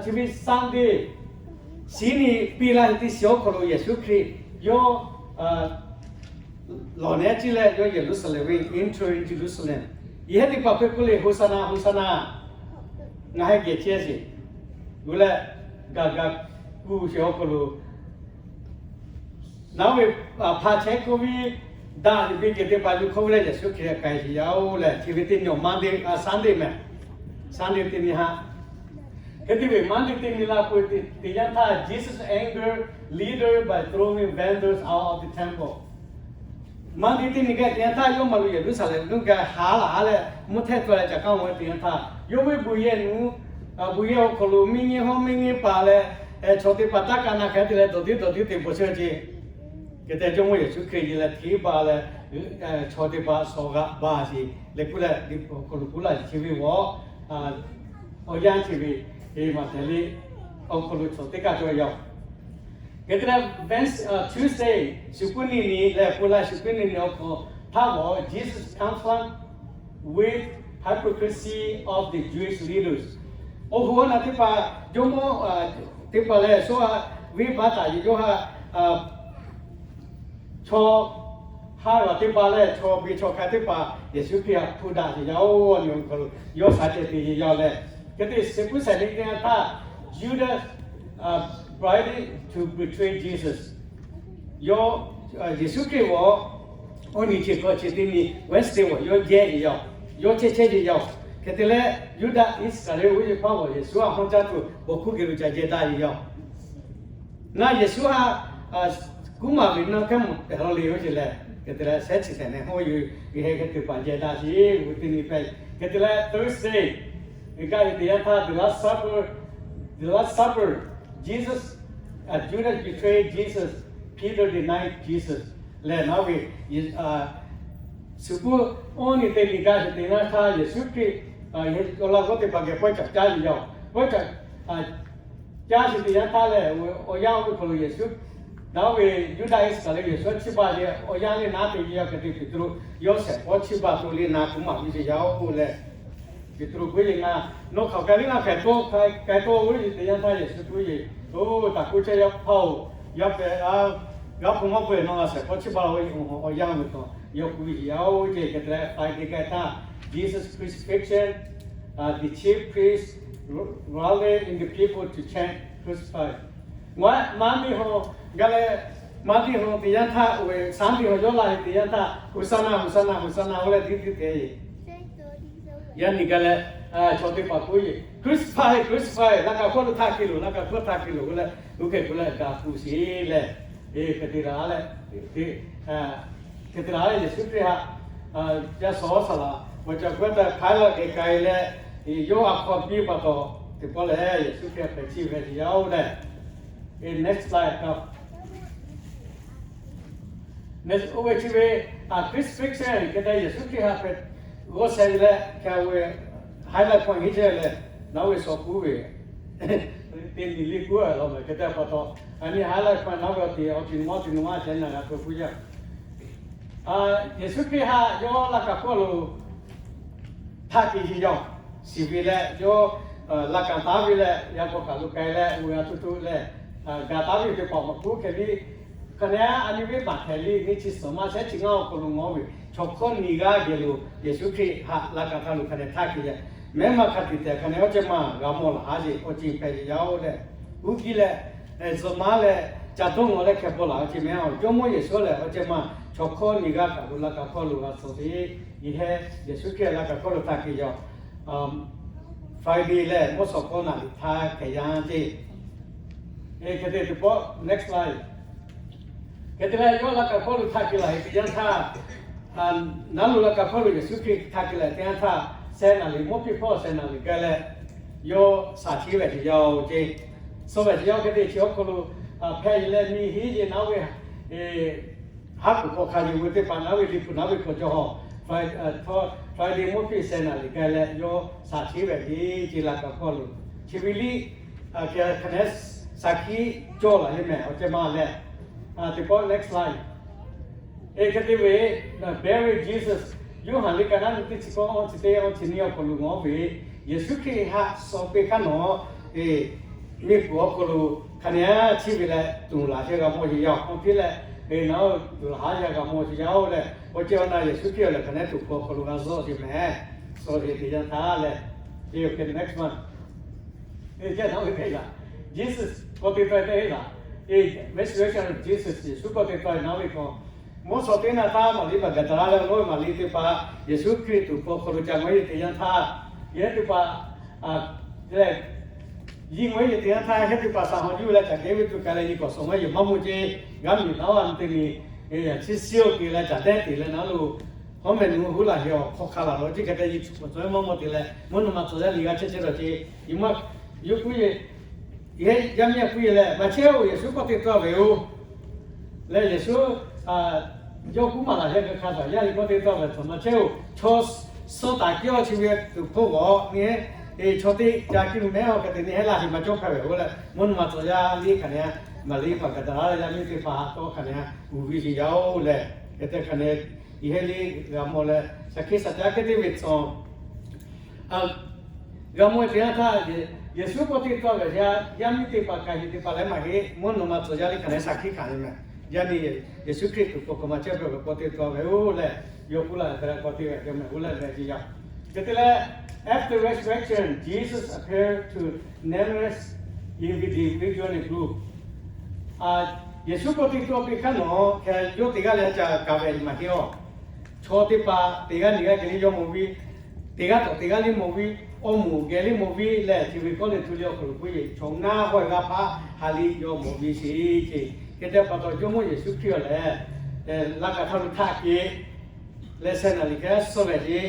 chi ve Sunday shiˍ nyi piˇ laˇ heˆ teˇ shiˍ awˬ hk'aw lo Yeˍsuˆ Hkriꞈ yawˇ lawˬ nehˉ ciˉ leh yawˇ Yeˍruˆsaˍlehnˍ ve, entering Jerusalem. Yehˬ teˇ hpaˍ hk'e k'oˆ le, Hosanna, Hosanna. Ngaˬ hui geh chehˇ sheˍ. G'uˇ leh gaˬ gaˬ kuˬ sheˍ awˬ hk'aw lo, nawˬ ve hpaˍ chehˇ k'oˆ ve, daꞈ ve kehˬ teˇ hpaˍ yuˬ hk'oˆ ve leh Yeˍsuˆ Hkriꞈ k'ai sheˍ yaˇ-oˬ leh, chi ve teˇ nyi awˬ Monday, Sunday mehˍ. Sunday teˇ nyi haꞈ. Hk'e te ve Monday teˇ nyi la peuˬ teˇ yanˇ htaˇ, Jesus anger leader by throwing vendors out of the temple. Monday teˇ nyi geh teˇ yanˇ htaˇ, yawˇ maˇ lo Yeˍruˆsaˍlehnˍ geh haˉ laˬ leh mvuhˇ htehˇ tcuh leh caꞈ k'aˇ-oˬ ve teˇ yanˇ htaˇ, yawˇ ve buˬ yehˬ nuˬ, buˬ yehˬ awˬ hk'aw lo miˇ nyi hawˉ miˇ nyi paˍ leh, chaw teˇ hpaˍ taˇ kaˇ na hk'e te leh dawˬ tiˉ dawˬ tiˉ te bawˬ chehˇ ce. Hk'e te Jawˇmawˇ Yeˍsuˆ Hkriꞈ yehˬ leh hteˇ ba leh, chaw teˇ hpaˍ shawˍ g'aꞈ ba sheˍ leh k'oˆ leh, awˬ hk'aw lo k'oˆ laˇ chi ve g'awˬ, awˬ yanˇ chi ve, maꞈhtehˍ liꞈ awˬ hk'aw lo chaw teˇ kaˇ cawˬ yaˇ-oˬ. Hk'e te leh, Tuesday, shuˍ puˉ nyi nyi leh pon la shuˍ puˉ nyi nyi awˬ hk'aw htaˇ g'awˬ, Jesus confront with hypocrisy of the Jewish leaders. Awˬ hoꞈ awˬ naˬ teˇ hpaˍ, jawˇmawˇ teˇ hpaˍ leh sho venˇbaˆ taˍ yeˬ yawˇ haꞈ, chaw haˉ g'aꞈ teˇ hpaˍ leh chaw biˇ chaw hk'a teˇ hpaˍ Yeˍsuˆ Hkriꞈ htaꞈ hpu daꞈ sheˍ yaˇ-oˬ, a nyi awˬ hk'aw lo yawˇ shaˍ ceh te yaˇ leh, hk'e te shiˍ puˉ shehˍ nyi teˇ yanˇ htaˇ, Judas bribed to betray Jesus. Yawˇ, Yeˍsuˆ Hkriꞈ g'awˬ, awˬ nyi chi hk'aw chi teˇ nyi Wednesday g'awˬ yawˇ jehˇ sheˍ yaˇ-oˬ, yawˇ chehˇ chehˇ sheˍ yaˇ-oˬ. Hk'e te leh, Yuˇdaꞈ Iˉsaˍkaˍriˍoˆ ve hpaˇ g'awˬ Yeˍsuˆ htaꞈ hawˉ caˇ tuˬ bawˬ hkuˇ geh lo ca jehˇ daꞈ sheˍ yaˇ-oˬ. Ngaˬ Yeˍsuˆ htaꞈ kuˉ maˬ ve naˇ hkehˉ mvuhˇ pehˬ law le-o ce leh, hk'e te leh shehˉ chi tehꞈ neh hawˉ yoˬ, g'uiˬ heh hk'e te paˍ jehˇ daꞈ sheˍ, g'uiˬ teˇ nyi hpehꞈ. Hk'e te leh Thursday, g'uiˬ kaˇ ve teˇ yanˇ htaˇ, the Last Supper, the Last Supper, Jesus, Judas betrayed Jesus, Peter denied Jesus. Leh naˉ ve, suˍ puˇ awˬ nyi teˇ nyi gaˇ sheˍ teˇ yanˇ htaˇ Yeˍsuˆ Hkriꞈ awˬ laꞈ g'awˇ teˇ hpaˍ geh pawehˇ caꞈ caˇ ve yaˇ-oˬ, pawehˇ caꞈ caˇ sheˍ teˇ yanˇ htaˇ lehˬ, awˬ yanˇ oˇ ve hk'aw lo Yeˍsuˆ, naˉ ve Yuˇdaꞈ Iˉsaˍkaˍriˍoˆ Yeˍsuˆ htaꞈ chiˇ baˬ ve awˬ yanˇ le naˉ te ve yaˇ hk'e te Peˍtruˆ yawˇ shehˍ hpawˇ chiˇ baˬ to le na kuˉ maˬ ve ce yaˇ-oˬ leh, Peˍtruˆ k'oˆ ve, Ngaˬ nawˬ hk'aˬ k'ai le, ngaˬ hk'aˬ k'ai taw, k'ai taw ve teˇ yanˇ htaˇ Yeˍsuˆ k'oˆ ve, Oˇ, taˍ kuˇ chehˇ yaˇ hpaˇ-oˬ, yaˇ pehꞈ a, g'aˇ hpu maˇ peuˬ nawˬ g'a shehˍ hpawˇ chiˇ baˬ ve, awˬ yanˇ ve htaꞈ yawˇ k'oˆ ve yaˇ-oˬ ce. Hk'e te leh Friday k'ai htaˇ, Jesus crucifixion, the chief priest rally in the people to chant, Crucify. Ngaˬ maˇ miˇ haw gaˬ leh, maˇ miˇ haw teˇ yanˇ htaˇ, oˇ ve Sunday haw yawˇ la ve teˇ yanˇ htaˇ, Hosanna, Hosanna, Hosanna oˇ leh tiˉ tiˉ te Yaꞈ nyi gaˬ leh, chaw teˇ hpaˍ k'oˆ ve, Crucify, crucify, laꞈ kaꞈ hkawˇ lo htaˇ hk'e loˬ, laꞈ kaꞈ hkawˇ htaˇ hk'e loˬ k'oˆ leh, oˇ hk'e k'oˆ leh gaˬ tuˬ sheˍ leh, hk'e te la leh, hk'e te la leh Yeˍsuˆ Hkriꞈ htaꞈ ca shawˍ saˍ laꞈ, awˬ caˬ k'oˆ htaˇ Piˉlaꞈ geh k'ai leh, yawˇ a hk'aw piˇ pa taw, teˇ pawˆ leh Yeˍsuˆ Hkriꞈ hpehꞈ chiˇ ve teˇ yanˇ-oˬ leh, next slide. Oˇ ve chi ve crucifixion hk'e te Yeˍsuˆ Hkriꞈ htaꞈ hpehꞈ g'awˇ sheh ve leh, hk'e ve highlight point hiˉ chehˇ leh, naˉ ve shawˍ kuˉ ve teˇ nyi liˇ kuˉ law mehˍ hk'e te pa taw, a nyi highlight point naˉ ve awˬ tiꞈ awˬ tiꞈ nawˉ tiꞈ nawˉ chehˇ na g'a hpu kuˉ yaˇ. Yeˍsuˆ Hkriꞈ htaꞈ yawˇ laꞈ kaꞈ hkawˇ lo htaˇ hk'e yeˬ yaˇ-oˬ, shiˍ ve leh yawˇ laꞈ kaꞈ taˉ ve leh yaꞈ k'aw kaˬ lo k'ai leh, oˇ ve a htoꞈ htoꞈ leh gaˬ taˉ ve teˇ hpaˍ maˇ k'oˆ hk'e le, hk'aˬ nehˉ a nyi ve maˇ hpehꞈ le, nyiˇ chi suhˍ maˇ shehˉ chi ngaˇ awˬ hk'aw lo ngawˬ ve chaw hkawˇ nyi g'aˇ geh lo Yeˍsuˆ Hkriꞈ htaꞈ laꞈ kaꞈ hk'a lo hk'aˬ nehˉ htaˇ hk'e yaˇ, mehˉ maˇ hk'a tiꞈ tehꞈ hk'aˬ nehˉ awˬ ceh maˇ g'a mawˬ laˬ a yeˬ awˬ ceuˬ hpehꞈ yeˬ yaˇ-oˬ leh, uˉ kiˇ leh zuhꞈ maˉ leh ca dawˇ ngawˬ leh hkeh bawˆ laˬ awˬ ceuˬ mehˉ-oˬ. Jawˇmawˇ Yeˍsuˆ lehˬ awˬ ceh maˇ chaw hkawˇ nyi g'aˇ kaꞈ lo laꞈ kaꞈ hkawˇ lo g'a suh ve, yehˬ heh Yeˍsuˆ Hkriꞈ laꞈ kaꞈ hkawˇ lo htaˇ hk'e yaˇ Friday leh mawˇ shawˍ hkawˇ naˬ liꞈ htaˇ hk'e yaˇ ce. Hk'e te teˇ pawˆ next slide. Hk'e te leh yawˇ laꞈ kaꞈ hkawˇ lo htaˇ hk'e laˬ ve teˇ yanˇ htaˇ, naˉ lo laꞈ kaꞈ hkawˇ lo Yeˍsuˆ Hkriꞈ htaˇ hk'e lehˬ teˇ yanˇ htaˇ, sheh naˬ liꞈ mawˇ piˇ hpawˇ sheh naˬ liꞈ gaˇ leh, yawˇ shaˍ tiˉ ve teˇ yanˇ-oˬ ce. Suh ve teˇ yanˇ hk'e te chi awˬ hk'aw lo hpehꞈ yeˬ leh miˬ hiˉ yeˬ naˉ ve haˉ kuiˬ hk'aw hk'a yeˬ ve teˇ hpaˍ naˉ ve liꞈ hpu naˉ ve hk'aw cawˬ hawˬ, Friday mawˇ piˇ sheh naˬ liꞈ gaˇ leh yawˇ shaˍ tiˉ ve teˇ ce laꞈ kaꞈ hkawˇ lo, chi ve liˇ hk'e hk'aˬ nehˉ Saˍ hkiˆ cawˇ laˬ ve mehˬ awˬ ceh ma leh, teˇ pawˆ next slide. Hk'e te ve, bury Jesus, Yoˇhanˬ liꞈ ka naˉ ve teˇ chi k'awˇ awˇ chi teˇ awˇ chi nyiˇ awˬ hk'aw lo ngawˬ ve, Yeˍsuˆ Hkriꞈ haꞈ suh piˇ hk'aˇ nawˬ, miˬguiˬ awˬ hk'aw lo hk'aˬ nehˬ chiˇ ve leh tuˬ laˬ sheh g'a mawˬ ve yaˇ awˬ hk'aw piˇ leh, nawˬ tuˬ laˬ haˉ yaˇ g'a mawˬ ve yaˇ oˬ leh, awˬ ceh awˬ na Yeˍsuˆ Hkriꞈ lehˬ hk'aˬ nehˬ tuˬ hk'aw hk'aw lo g'a zuhˆ ve mehˬ, suh ve teˇ yanˇ htaˇ leh, teˇ yanˇ htaˇ, Jesus k'awꞈ te tawˆ e teˇ laˬ, resurrection of Jesus, Yeˍsuˆ k'awꞈ te tawˆ e naˉ ve k'o, mvuhˇ shawˍ teˇ naˆ htaˇ Maˍriˆ Maˍgaˍdaˍlaˆ leh Lawˇ ve Maˍriˆ teˇ hpaˍ Yeˍsuˆ Hkriꞈ tuˬ hk'aw hk'aw lo ca ngawˬ e ve teˇ yanˇ htaˇ, yehˬ teˇ hpaˍ lehˬ, yehˬ ngawˬ e ve teˇ yanˇ htaˇ, yehˬ teˇ hpaˍ shaˍ haw juˇ leh caꞈ kehˉ ve tuˬ kaꞈ leh nyi k'awꞈ shawˍ maˇ yehˬ maˇ mawˬ ceˇ, g'aˇ miˬ naˉ a te ni, chi siˉ awˬ ke leh caꞈ dehˉ te leh naˉ lo, hawˉ mehˍ nu huˉ laˬ hehˬ awˬ hk'aw hk'a laˬ lo, chi hk'e te nyi k'awꞈ shawˍ maˇ mawˬ te leh, mvuhˇ naw ma tcuh yaˇ nyi g'a chehˇ chehˇ lawˬ ceˇ, yehˬ maˇ, yawˇ kuˉ yehˬ, yaˇ miˇ a kuˉ yehˬ leh, Maꞈ chehˇ-oˬ, Yeˍsuˆ k'awꞈ te tawˆ ve yoˬ. Leh Yeˍsuˆ yawˇ kuˉ maˍ laˬ hehˬ ve hk'a taꞈ yaˇ nyi k'awꞈ te tawˆ ve htaꞈ Maꞈ chehˇ-oˬ, chaw suh taˍ kiˇ awˇ chi ve tuˬ hk'oˆ g'awˬ nyi, chaw teˇ ca kiˇ lu mehˉ awˬ hk'e te nyi heˆ laˇ sheˍ maˇ cawˇ hpehꞈ ve yoˬ leh, mvuhˇ naw ma tcuh yaˇ liˇ hk'aˬ nehˬ, Maˍriˆ Maˍgaˍdaˍlaˆ yaˇ miˇ teˇ hpaˍ tawˇ hk'aˬ nehˬ uiˍ ve sheˍ yaˇ oˬ leh, hk'e te hk'aˬ nehˬ, yehˬ heˆ liˇ g'a mawˬ leh, shaˍ hkiˆ shaˍ caˉ hk'e te ve tcuh g'a mawˬ e teˇ yanˇ htaˇ, Yeˍsuˆ k'awꞈ te tawˆ ve yaˇ miˇ teˇ hpaˍ kaꞈ yehˬ teˇ hpaˍ leh maˇ heˆ, mvuhˇ naw ma tcuh yaˇ liˇ hk'aˬ nehˬ shaˍ hkiˆ hkanˍ ve mehˬ. Yaˇ nyi Yeˍsuˆ Hkriꞈ tuˬ hk'aw hk'aˬ ma chehˇ ve k'awꞈ te tawˆ ve oˬ leh, yawˇ kuˉ laˬ ve htaꞈ k'awꞈ te ve hk'e mehˬ oˬ leh leh ce yaˇ. Hk'e te leh, after resurrection, Jesus appeared to numerous individual group. Yeˍsuˆ k'awꞈ te tawˆ piˇ hk'aˇ nawˬ hk'e yawˇ teˇ g'aˇ leh ca kaˍ ve maˇ heˆ awˬ. Chaw teˇ hpaˍ teˇ g'aˇ nyi g'aˇ geh liˇ yawˇ mawˬ ve, teˇ g'aˇ tawꞈ teˇ g'aˇ liˇ mawˬ ve, awˬ moˍ geh liˇ mawˬ ve leh, chi ve kawˇ leh tu liˇ awˬ hk'aw lo k'oˆ ve chaw ngaˇ hawehˇ g'aˇ hpaˇ ha liˇ yawˇ mawˬ ve sheˍ ce. Hk'e te pa taw, Jawˇmawˇ Yeˍsuˆ Hkriꞈ awˬ lehˬ, laꞈ kaꞈ hk'a lo htaꞈ kehˬ leh seh naˍ liꞈ hk'e suh lehˬ ce,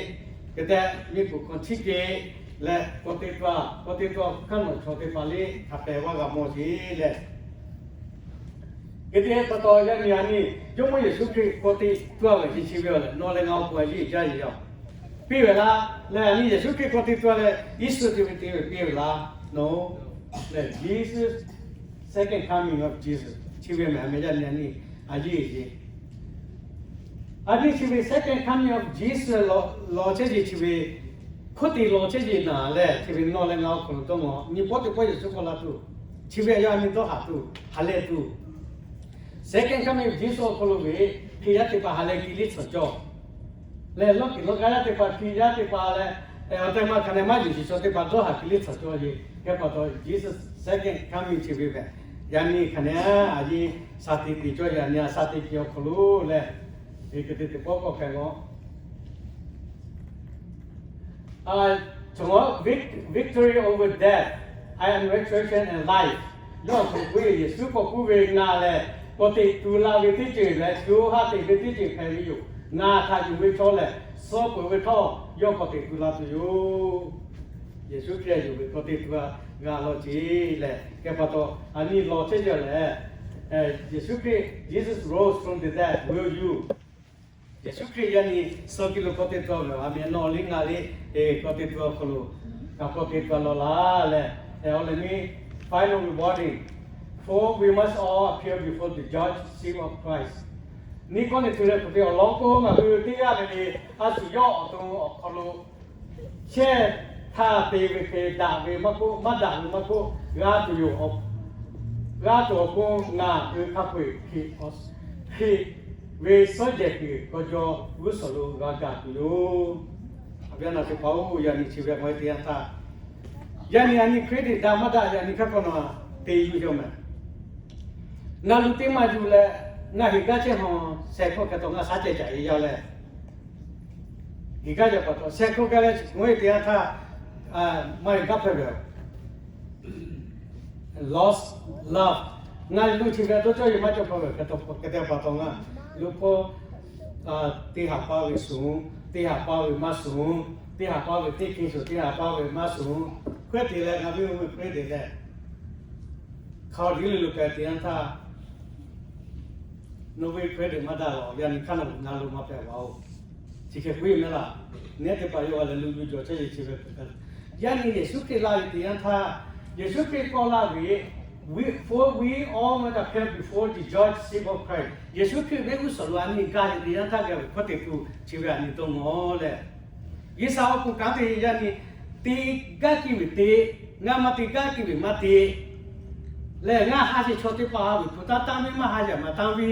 hk'e te miˬguiˬ hk'aw chiˇ kehˬ leh k'awꞈ te tawˆ, k'awꞈ te tawˆ hk'aˇ nawˬ chaw teˇ hpaˍ liˇ hk'a pehˍ vaˇ g'a mawˬ ce leh, hk'e te pa taw, yaˇ nyi a nyi, Jawˇmawˇ Yeˍsuˆ Hkriꞈ k'awꞈ te tawˆ ve chi chi ve awˬ lehˬ, nawˬ leh ngaˬ awˬ pon a yeˇ jaˇ yeˬ yaˇ piˇ ve laˇ. Leh a nyi Yeˍsuˆ Hkriꞈ k'awꞈ te tawˆ leh, Iˉsaˍreˍlaˆ te ve piˇ ve laˇ. Nawˬ lehˬ, Jesus second coming of Jesus chi ve mehˬ a meh yaˇ nyi a nyi, a yeˇ yeˬ a nyi chi ve second coming of Jesus lawˬ chehˇ yeˬ chi ve, hkawˇ te lawˬ chehˇ yeˬ naˍ lehˬ, chi ve nawˬ leh ngaˬ awˬ hk'aw lo dawˇ nawˬ nyi pawˆ teˇ pawˆ Yeˍsuˆ k'awꞈ la tuˬ, chi ve a yaˇ a nyi dawˇ haˍ tuˬ, ha leh tuˬ, second coming of Jesus awˬ hk'aw lo ve, Hkriꞈ yaˇ teˇ hpaˍ ha leh ki liˇ tsuhꞈ cawˬ leh, lawˇ kiˬ lawˇ gaˇ yaˇ teˇ hpaˍ, Hkriꞈ yaˇ teˇ hpaˍ leh, awˬ tehˬ ma hk'aˬ nehˬ maˇ yuˬ shiˍ chaw teˇ hpaˍ dawˇ haˍ ki liˇ tsuhꞈ cawˬ yeˬ. Hk'e pa taw, Jesus second coming chi ve mehˬ. Yaˇ nyi hk'aˬ nehˬ a yeˇ shaˍ te tiꞈ cawˬ yaˇ nyi a shaˍ te tiꞈ awˬ hk'aw lo leh, hk'e te teˇ pawˆ k'awꞈ hpehꞈ g'awˬ victory over death, I am resurrection and life. Yawˇ awˬ hk'aw lo k'oˆ ve, Yeˍsuˆ k'awꞈ k'oˆ ve, Ngaˬ lehˬ k'awꞈ teꞈ tu la ve teˇ ceuˬ leh co ha teꞈ ve teˇ ceuˬ hpehꞈ ve yoˬ. Ngaˬ htaꞈ yonˍ ve chaw lehˬ, suh peuˬ ve htawˇ yawˇ k'awꞈ teꞈ tu la tuˬ yoˬ. Yeˍsuˆ Hkriꞈ yonˍ ve k'awꞈ teꞈ tu g'a law ce leh, hk'e pa taw a nyi lawˬ chehˇ yeˬ lehˬ, Yeˍsuˆ Hkriꞈ, Jesus rose from the dead, will you? Yeˍsuˆ Hkriꞈ yaˇ nyi suh kiˇ lo k'awꞈ teꞈ tu ve a meh nawˬ liˇ ngaˬ liˇ k'awꞈ teꞈ tu awˬ hk'aw lo kaꞈ k'awꞈ teꞈ tu law laˇ leh, awˬ lehˬ nyi, final rewarding, for we must all appear before the judgeship of Christ. Nyi kawˇ nyi tu leh k'oˆ ve awˬ lawn k'o, ngaˬ hui teˇ g'aˇ le le a shu yawˇ awˬ to awˬ hk'aw lo chehˇ htaˇ te ve hk'e daꞈ ve maˇ k'oˆ, maˇ daꞈ ve maˇ k'oˆ, g'a tuˬ yoˬ. G'a tuˬ awˬ pon ngaˬ hui hk'a peu-eˬ hk'e, Hkriꞈ ve suhˉ jehˬ kuiˬ k'aw jaw g'uˇ suhˍ lo g'a gaˬ tuˬ yoˬ. A viˉ a nyi teˇ hpaˍ-oˬ, yaˇ nyi chi ve k'awꞈ e teˇ yanˇ htaˇ, yaˇ nyi a nyi Hkriꞈ teˇ daꞈ maˇ daꞈ yaˇ nyi hk'aˇ k'awꞈ nawˬ te yuˬ jaw mehˬ. Ngaˬ lu teˇ maˇ yuˬ leh, ngaˬ heˍ gaˇ chehˇ hawˬ seh hkawˇ hk'e taw ngaˬ shaˉ ceh caꞈ e yaˇ leh, heˍ gaˇ jaˇ pa taw seh hkawˇ gaˇ leh ngaˬ e teˇ yanˇ htaˇ, maˇ heˍ gaˇ hpehꞈ ve lost love. Ngaˬ lu chi ve dawˇ cawˇ yeˬ maˇ cawˇ hpehꞈ ve hk'e te pa taw ngaˬ lu hkawˇ teˇ haˍ paˇ ve shuˍ, teˇ haˍ paˇ ve maˇ shuˍ, teˇ haˍ paˇ ve teˇ hk'e shuˍ, teˇ haˍ paˇ ve maˇ shuˍ, hkawehˇ te leh ngaˬ ve ve hkawehˇ te leh, hk'aˬ hk'e te leh lo pehˬ teˇ yanˇ htaˇ, nawˬ ve hkawehˇ te maˇ daꞈ lawˬ, yaˇ nyi hk'aˇ nawˬ ngaˬ lo maˇ pehˬ vaˬ-oˬ. Chi hk'e k'oˆ ve mehˬ laˇ. Neˇ teˇ hpaˍ yawˇ a leh lu yuˬ jawˬ chehˇ yeˬ chi ve hk'e, yaˇ nyi Yeˍsuˆ Hkriꞈ la ve teˇ yanˇ htaˇ, Yeˍsuˆ Hkriꞈ k'awꞈ la ve we, for we all must appear before the judgeship of Christ. Yeˍsuˆ Hkriꞈ mehˆ g'uˇ suhˍ lo a nyi ga ve teˇ yanˇ htaˇ geh ve hkawˇ te tuˬ chi ve a nyi dawˇ ngaw leh, G'uiˬsha awˬ pon kanˉ te yaˇ nyi, te gaˇ kiˇ ve te, ngaˬ maˇ te gaˇ kiˇ ve maˇ te lehˬ, ngaˬ ha sheˍ chaw teˇ hpaˍ ha ve hpu taˇ tanˇ ve, maˇ ha yaꞈ maˇ tanˇ ve,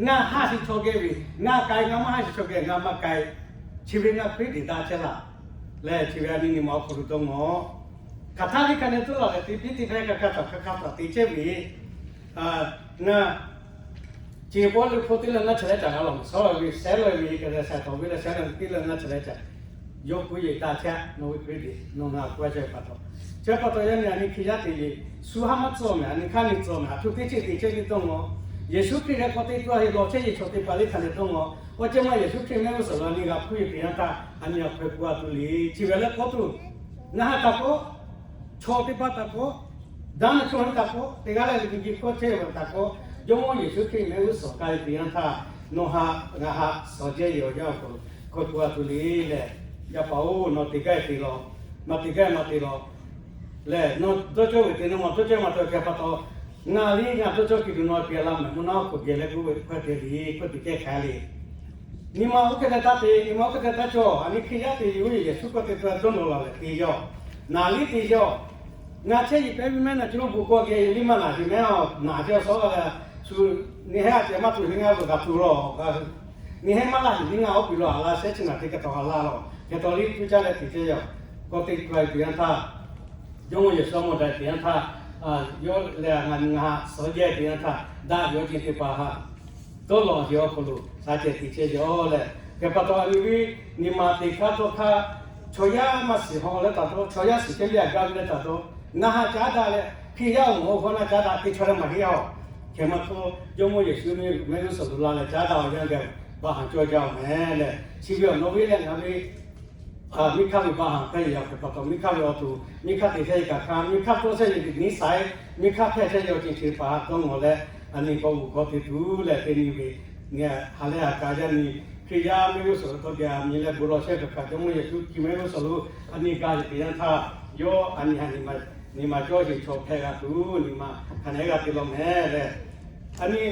ngaˬ ha sheˍ chaw geh ve ngaˬ k'ai, ngaˬ maˇ ha sheˍ chaw geh ngaˬ maˇ k'ai, chi ve ngaˬ Hkriꞈ te daꞈ chehˇ laˇ lehˬ, chi ve a nyi nyi ma awˬ hk'aw lo dawˇ ngaw. Hk'aˬ htaˇ liˇ hk'a neh tuˉ laˬ leh, teˇ piˉ teˇ hpehˇ hk'a hk'a htaꞈ hk'a hk'a htaꞈ te chehˇ ve, ngaˬ Chi pawˆ leuˆ hpfuhˇ teˇ leuˆ ngaˇ chi leh caꞈ g'a lawˬ, shawˉ lawˬ ve, shehˉ lawˬ ve, ka leh shaiˍ tawˍ ve leh shehˉ lawˬ ve teˇ leuˆ ngaˇ chi leh caꞈ, yawˇ kuˇ yeˬ taˇ chehˇ, nawˬ ve Hkriꞈ te, nawˬ ngaˬ kuˇ a chehˇ ve pa taw. Chi pa taw yaˇ nyi a nyi Hkriꞈ yaˇ te ve, shu haˉ maˇ tcuh mehˍ, a nyi hk'aˇ nyi tcuh mehˍ, a htoꞈ teˇ ceuˬ te chehˇ ve dawˇ ngaw. Yeˍsuˆ Hkriꞈ leh k'awꞈ te tuˬ a heˆ lawˬ chehˇ yeˬ chaw teˇ hpaˍ liˇ hk'a leh dawˇ ngaw. Awˬ ceuˬ ma Yeˍsuˆ Hkriꞈ mehˆ g'uˇ suhˍ lo a nyi g'a hpuˇ yeˬ teˇ yanˇ htaˇ, a nyi a hk'aw kuˇ a tuˬ le. Chi ve leh k'awꞈ tuˬ, ngaˬ ha taˍ k'o, chaw teˇ hpaˍ taˍ k'o, daˇ na chaw hui taˍ k'o, teˇ g'aˇ leh ve nyi ji hkawˇ chehˇ ve taˍ k'o, Jawˇmawˇ Yeˍsuˆ Hkriꞈ mehˆ g'uˇ suhˍ k'ai ve teˇ yanˇ htaˇ, nawˬ ha ngaˬ ha shawˍ jehˇ yehˬ awˬ yanˇ awˬ hk'aw lo hk'aw kuˇ a tuˬ le lehˬ, yaˇ paˍ-oˬ, nawˬ te gaˇ te lawˬ, maˇ te gaˇ maˇ te lawˬ lehˬ, nawˬ dawˇ cawˇ ve te nawˬ maˇ dawˇ cawˇ maˇ te hk'e pa taw, ngaˬ liˇ ngaˬ dawˇ cawˇ kiˬ tuˬ nawˬ piˇ laˇ mehˍ, mvuhˇ naw hk'oˆ geh leh k'oˆ ve hkawˇ te le, hkawˇ te kehˉ hk'a le. Nyi ma oˇ hk'e te taˇ te, nyi ma oˇ hk'e te taˇ cawˬ. A nyi Hkriꞈ yaˇ te yoˬ, Yeˍsuˆ k'awꞈ te tuˬ a dawˇ nawˬ laˬ leh te yaˇ-oˬ, naˬ liˇ te yaˇ-oˬ. Ngaˬ chehˇ yeˬ pehˉ ve mehˆ naˬ chi lo bvuhꞈ k'o geh liˇ maˇ naˬ sheˍ mehˉ-oˬ, naˬ chehˇ awˬ suhˉ la leh, shu nyi heˉ a ceh maˇ tuˬ heˆ ngaˇ vuˬ g'a tuˬ lawˬ. Nyi heˉ maˇ laˇ sheˍ liˇ ngaˇ oˇ piˬ lo a laˇ shehˉ chi naˬ te ka taw a laˇ lawˬ. Hk'e taw liˇ tuˇ caˇ leh te chehˇ yaˇ-oˬ. K'awꞈ te tuˬ a teˇ yanˇ htaˇ, Jawˇmawˇ Yeˍsuˆ mawˬ daꞈ teˇ yanˇ htaˇ, yawˇ leh ngaˬ nyi ngaˬ ha shawˍ jehˇ teˇ yanˇ htaˇ, daꞈ ve awˬ ceuˬ teˇ hpaˍ ha dawˇ lawˬ sheˍ awˬ hk'aw lo shaˍ cehˬ te chehˇ yaˇ lehˬ, hk'e pa taw a nyi ve nyi ma teˇ hk'aˇ dawˇ hk'aˇ, chaw yaˇ maˇ shiˍ haw leh taˍ dawˇ, chaw yaˇ shiˍ chehˇ ve a gaˇ ve leh taˍ dawˇ, ngaˬ ha caˉ daꞈ leh Hkriꞈ yaˇ awˬ moˍ awˬ hk'aw naˇ caˉ daꞈ teˇ chaw leh maˇ heˆ-oˬ. Hk'e maˇ k'oˆ, Jawˇmawˇ Yeˍsuˆ mehˆ g'uˇ suhˍ lo la leh caˉ daꞈ awˬ yanˇ geh baˬ haˍ cawˇ jaˇ-oˬ mehˍ lehˬ, chi ve awˬ nawˬ ve leh ngaˬ ve miˇ hk'aˇ ve baˬ haˍ hk'e yaꞈ hk'e pa taw, miˇ hk'aˇ ve awˬ to, miˇ hk'aˇ te chehˇ ve kaꞈ hk'aˇ, miˇ hk'aˇ tawˇ chehˇ ve niˇ saiˉ, miˇ hk'aˇ hpehˇ chehˇ ve awˬ ceuˬ chi teˇ hpaˍ dawˇ nawˬ leh, a nyi k'awꞈ g'uˬ k'awꞈ te tuˬ leh te nyi ve, ha lehˬ a kaˍ yaˇ nyi Hkriꞈ yaˇ mehˆ g'uˇ suhˍ lo tawˇ geh a nyi leh bon lawˬ chehˇ ve kaꞈ, Jawˇmawˇ Yeˍsuˆ Hkriꞈ mehˆ g'uˇ suhˍ lo a nyi ga ve teˇ yanˇ htaˇ, yawˇ a nyi ha nyi ma cawˇ sheˍ chaw hpehꞈ g'a tuˬ nyi ma hk'aˬ nehˬ g'a te lawˬ mehˍ lehˬ, a nyi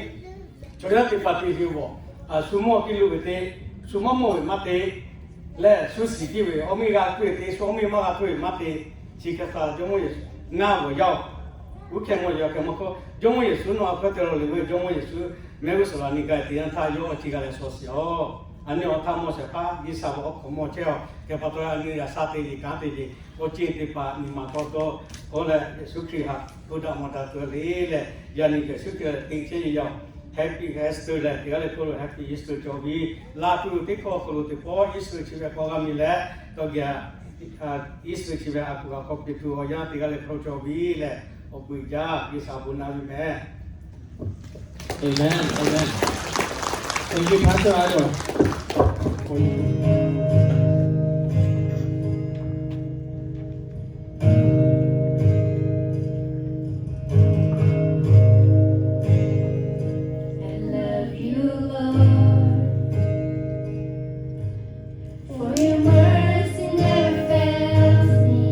chaw yaˇ teˇ hpaˍ te ve awˬ, shu mawˇ piˇ lo ve te, shu mawˇ mawˇ ve maˇ te lehˬ, shu shiˍ piˇ ve awˬ miˇ g'a tuˬ ve te, shu awˬ miˇ maˇ g'a tuˬ ve maˇ te. Chi hk'e htaꞈ Jawˇmawˇ Yeˍsuˆ ngaˇ g'awˬ yaˇ-oˬ, uˉ hkeh mawˇ yaꞈ hk'e maˇ k'oˆ, Jawˇmawˇ Yeˍsuˆ nawˬ a hk'e te lawˬ le ve, Jawˇmawˇ Yeˍsuˆ mehˆ g'uˇ suhˍ la nyi ga teˇ yanˇ htaˇ yawˇ awˬ ceuˬ g'a leh shaw shiˍ-oˬ. A nyi awˬ htaˇ mawˇ shehˍ hpaˇ G'uiˬsha ve awˬ hk'aw mawˇ chehˇ-oˬ. Hk'e pa taw a nyi yaꞈ sha te yeˬ kanˉ te yeˬ awˬ ceuˬ teˇ hpaˍ nyi ma tawˇ dawˇ k'oˆ leh, Yeˍsuˆ Hkriꞈ htaꞈ hto daꞈ mawˬ daꞈ tuˬ le lehˬ, yaꞈ nyi Yeˍsuˆ Hkriꞈ te chehˇ ve yaˇ-oˬ. Happy Easter lehˬ, teˇ g'aˇ leh k'oˆ lo Happy Easter cawˬ ve, la tuˬ teˇ hkawˇ awˬ hk'aw lo teˇ pawˆ Easter chi ve k'awꞈ g'a miˬ leh, tawˇ geh Easter chi ve a kuˬ g'a k'awꞈ piˇ tuˬ awˬ yanˇ teˇ g'aˇ leh hk'a cawˬ ve lehˬ, awˬ pui jaˇ G'uiˬsha bon naˆ ve mehˍ. Amen. Amen. Thank you, Pastor Idol. I love you, Lord, for your mercy never fails me.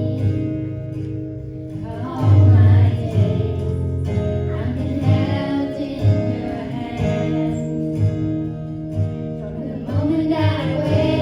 All my days I've been held in your hands. From the moment that I wake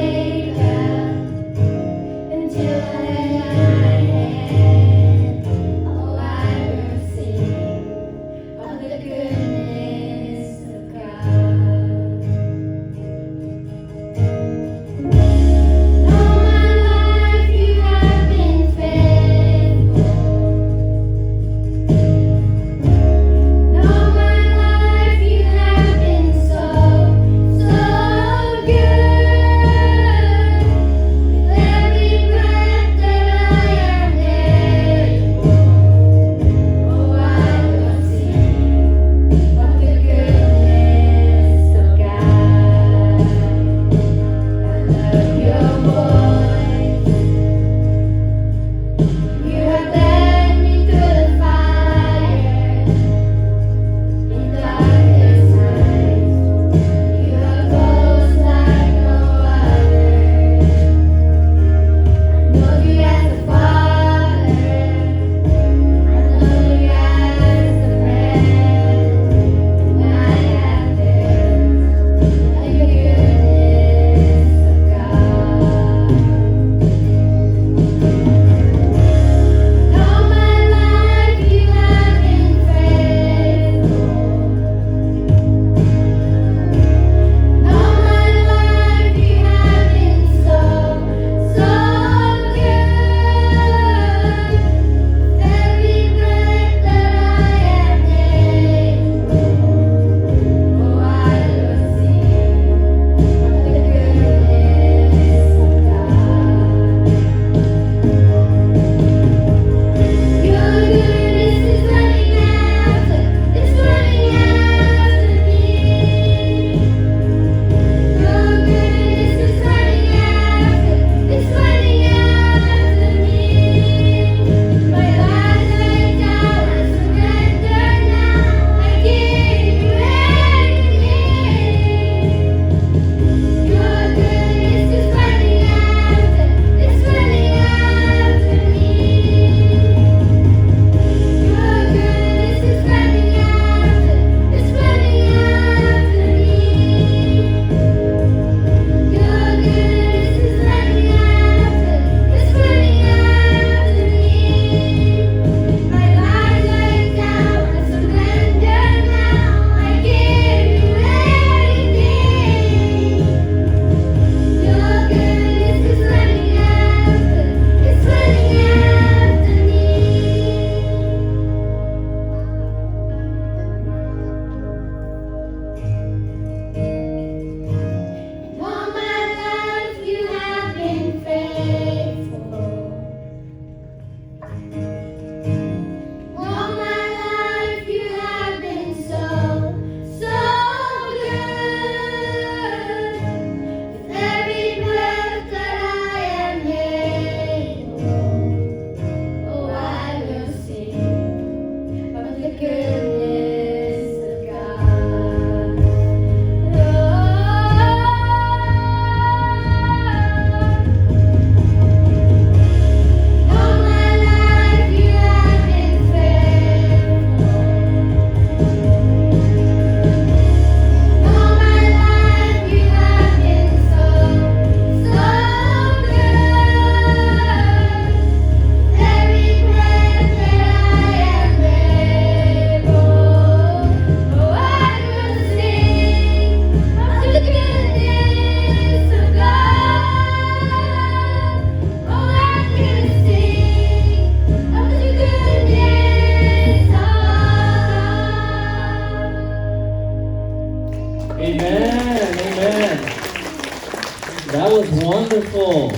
That was wonderful.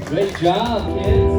Great job, kids.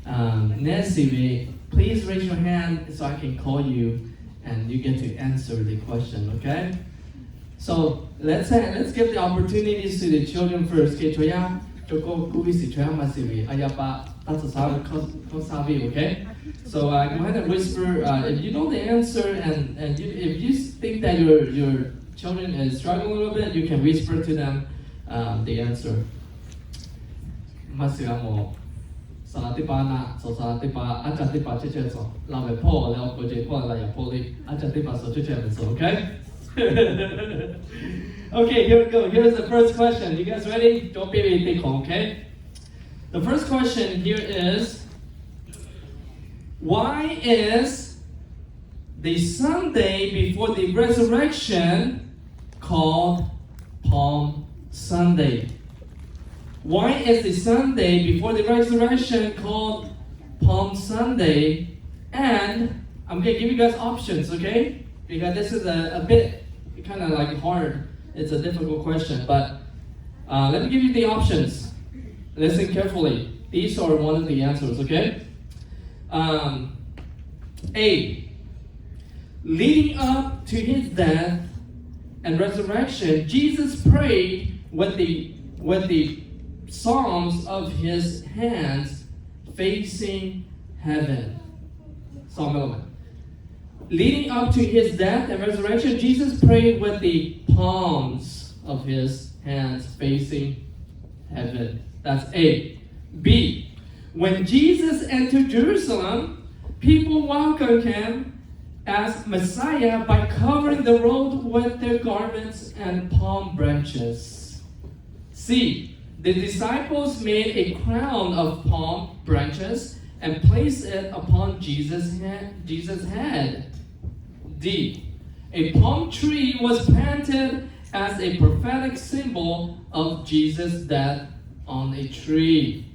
Um, Nancy, please raise your hand so I can call you and you get to answer the question, okay? So let's say, let's give the opportunities to the children first. Okay, chaw yaˇ, chaw kawˆ kuˇ ve shiˍ chaw yaˇ maˇ shiˍ ve, a yaˇ paˆ taˇ tcuh shaˉ ve hkawˇ shaˉ ve, okay? So uh, go ahead and whisper. Uh, if you know the answer and, and you, if you think that your, your children is struggling a little bit, you can whisper to them um, the answer. Maˇ shiˍ g'a mawˬ. Saˍ laꞈ teˇ hpaˍ naˆ tsuhꞈ, saˍ laꞈ teˇ hpaˍ, aˉ caˇ teˇ hpaˍ chehˇ chehˇ tsuhꞈ, laˇ ve hpawˇ leh awˬ k'oˍ ceh hpawˇ leh laꞈ yaꞈ hpawˇ le, aˉ caˇ teˇ hpaˍ suhˍ chehˇ chehˇ ve tsuhꞈ, okay? Okay, here we go. Here's the first question. You guys ready? Cawˇ piˇ ve teˇ hkawꞈ, okay? The first question here is, why is the Sunday before the resurrection called Palm Sunday? Why is the Sunday before the resurrection called Palm Sunday? And I'm going to give you guys options, okay? Because this is a, a bit kind of like hard. It's a difficult question, but uh, let me give you the options. Listen carefully. These are one of the answers, okay? Um, A, leading up to his death and resurrection, Jesus prayed with the, with the palms of his hands facing heaven. Psalm eleven. Leading up to his death and resurrection, Jesus prayed with the palms of his hands facing heaven. That's A. B. When Jesus entered Jerusalem, people welcomed him as Messiah by covering the road with their garments and palm branches. C. The disciples made a crown of palm branches and placed it upon Jesus' head. Jesus' head. D. A palm tree was planted as a prophetic symbol of Jesus' death on a tree.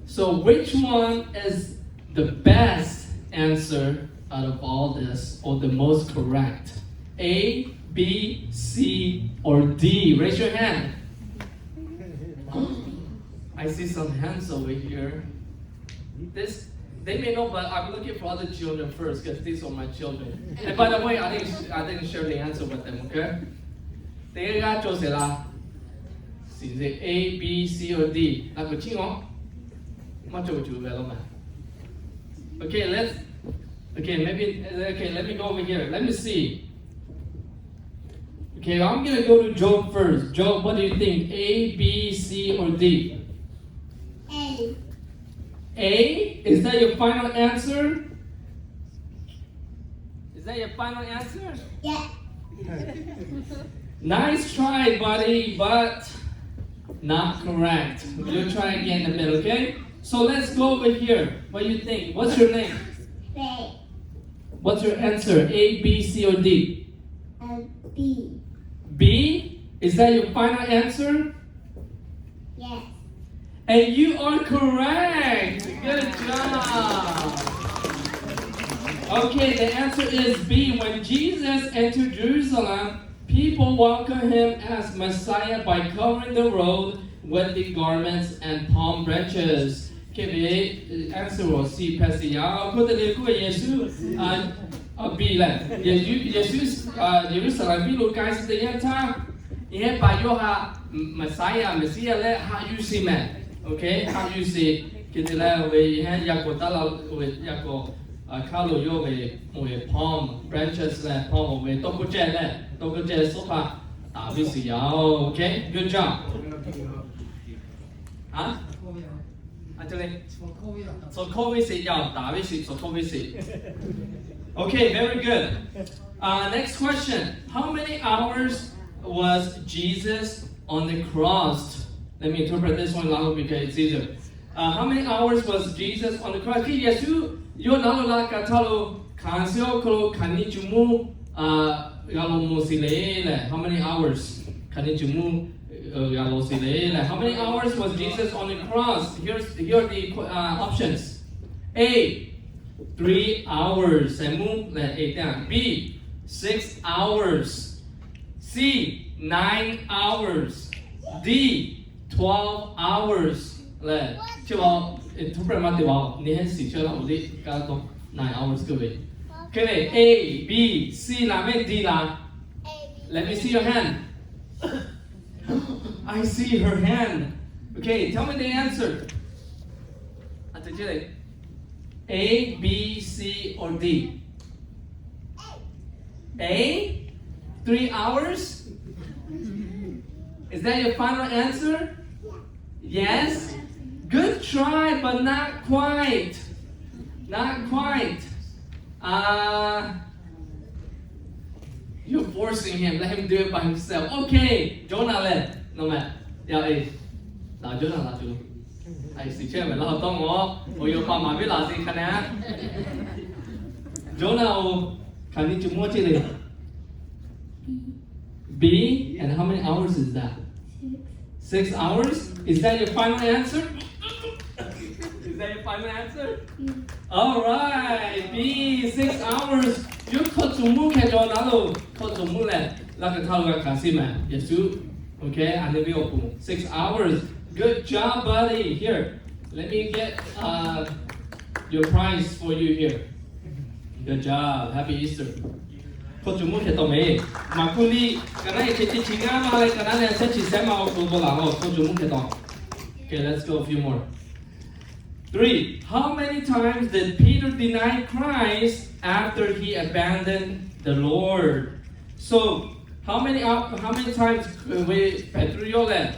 So which one is the best answer out of all this, or the most correct? A, B, C, or D? Raise your hand. I see some hands over here. This, they may know, but I'm looking for other children first because these are my children. And by the way, I didn't, I didn't share the answer with them, okay? Teˇ g'aˇ cawˬ sheˍ laˇ. Shiˍ zeꞈ A, B, C, or D. Laꞈ k'oˍ chiˇ ngaw. Maˇ cawˬ tuˬ ve lo ma. Okay, let's, okay, maybe, okay, let me go over here. Let me see. Okay, I'm gonna go to Job first. Job, what do you think? A, B, C, or D? A. A? Is that your final answer? Is that your final answer? Yeah. Nice try, buddy, but not correct. We'll try again in a bit, okay? So let's go over here. What do you think? What's your name? Ray. What's your answer? A, B, C, or D? Uh, B. B? Is that your final answer? Yes. And you are correct. Good job. Okay, the answer is B. When Jesus entered Jerusalem, people welcomed him as Messiah by covering the road with the garments and palm branches. Okay, the answer was C, ဖဲစီယါ အခုတလေကိုယေရှု အဘီလဲ ယေရှု ယေရှု ယေရုၵ်ႉသလႅမ် ပြီးလို့ ကၢႆစတယထါ ယဟဲပာ်ယွၤ Messiah, Messiah လဲ ဟးယူႇစံမဲ okay ဟးယူႇစံ က့ၤတလဲဝဲ ယဟဲ ယၢ်ကီၢ်တၢ်လီၤဝဲ ယၢ်ကီၢ် အခါလိာ်ယိၣ်ဝဲ ဝဲ palm branches လဲ palm ဝဲ တီၢ်ခိၣ်ကျဲလဲ တီၢ်ခိၣ်ကျဲ so far တၢ်ဝိစံယါ okay, good job. ဟါ Actually, so COVID စံယါ တၢ်ဝိစံ so COVID စံ Okay, very good. Uh, next question. How many hours was Jesus on the cross? Let me interpret this one, Lalo, because it's easier. Uh, how many hours was Jesus on the cross? ခရံာ်ယေရှု ယိုးနၢလိၤလၢကထါလိၤ ခါစ့ဢောခလိ ခါနံၣ်စုမူ ဂၤလိာ်မိၢ်စံလ့ လဲ how many hours? ခါနံၣ်စုမူ ဂၤလိာ်စံလ့ လဲ how many hours was Jesus on the cross? Here's, here are the uh, options. A, three hours. ဆယ်မူ လဲ A တၢ် B, six hours. C, nine hours. D, twelve hours. လဲ ချစ်ပါ interpret မတေပါ နေဟဲစီချောလာ ဦးလေး ကတော့ nine hours ကပဲ ကဲ A, B, C လား မ့ၢ် D လား Let me see your hand. I see her hand. Okay, tell me the answer. အတူတူလေ A, B, C, or D? A? Three hours? Is that your final answer? Yes? Good try, but not quite. Not quite. Uh, you're forcing him. Let him do it by himself. Okay. Jonah လဲ no man. Yeah, eh. လာ Jonah လာ Jonah. အဲ စီချဲမယ် လာ တော့ ငေါ် ဟို ယို ပါ မၤ ဘ့ လာ စီ ခါ နၤ Jonah ဟို ခါ နံၣ်စုမူ စံလ့ B. And how many hours is that? Six hours? Is that your final answer? Is that your final answer? All right, B, six hours. ယို ခိၣ်စုမူ ခဲ Jonah လိၤ ခိၣ်စုမူ လဲ လၢ ကထါလိၤ ဂၤ ခါစံမဲ ယ့ၣ်ၡူး Okay, အန့ၣ် ဘ့ အိၣ်ပူၤ six hours. Good job, buddy. Here, let me get uh, your prize for you here. Good job. Happy Easter. ခိၣ်စုမူ ခဲ တီ မ့ၢ် မၤ ကူ လံ ကနၣ် ယ ခံ ဆံ ဆံ ငါး မး လၢ ကနၣ် န့ၣ် ဆဲ ဆံ ဆဲ မး အိၣ် ကျိ ဘိ လၢ ဟီ ခိၣ်စုမူ ခဲ တီ Okay, let's go a few more. Three, how many times did Peter deny Christ after he abandoned the Lord? So, How many hou- how many times ve Peˍtruˆ yawˇ lehˬ,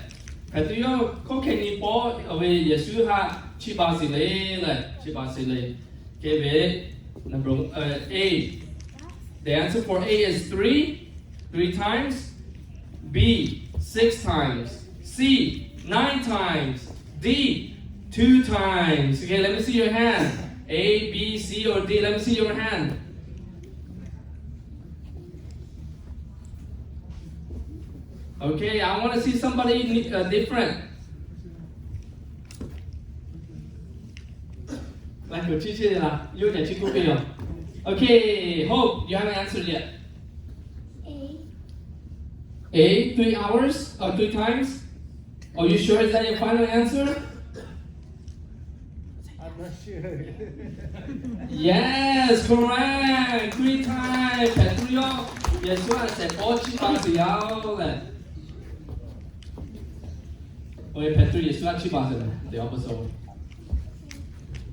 Peˍtruˆ yawˇ hkawˇ hkeh nyi pawˆ ve Yeˍsuˆ haꞈ chiˇ baˬ sheˍ le lehˬ, chiˇ baˬ sheˍ le. Okay, ve number uh, A. The answer for A is three, three times. B, six times. C, nine times. D, two times. Okay, let me see your hand. A, B, C, or D. Let me see your hand. Okay, I want to see somebody uh, different. Like your teacher, you can teach me. Okay, Hope, you haven't answered yet. A. A, three hours or three times? Are you sure is that your final answer? I'm not sure. Yes, correct. Three times. Peˍtruˆ yawˇ Yeˍsuˆ haꞈ shehˍ pawˆ chiˇ baˬ sheˍ yaˇ lehˬ. Oˇ ve Peˍtruˆ Yeˍsuˆ haꞈ chiˇ baˬ sheˍ lehˬ, the apostle.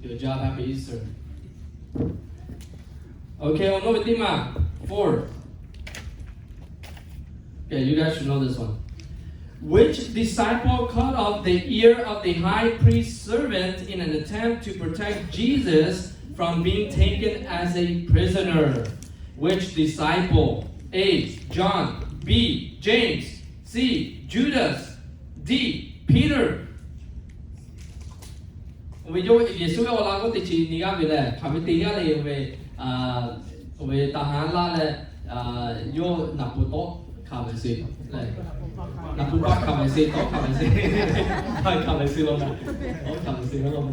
Good job, happy Easter. Okay, awˬ naw ve teˇ maˬ, four. Okay, you guys should know this one. Which disciple cut off the ear of the high priest's servant in an attempt to protect Jesus from being taken as a prisoner? Which disciple? A, John. B, James. C, Judas. D, Peter. Oˇ ve yawˇ Yeˍsuˆ ve awˬ laꞈ g'awˇ teˇ chi nyi g'aˇ ve lehˬ, hk'aˬ ve teˇ g'aˇ le ve, oˇ ve taˍ ha laˇ leh, yawˇ naˍ pui tawˆ hkanˍ ve sheˍ, naˍ pui paˆ hkanˍ ve sheˍ, tawˆ hkanˍ ve sheˍ, hkanˍ ve sheˍ law, tawˆ hkanˍ ve sheˍ law.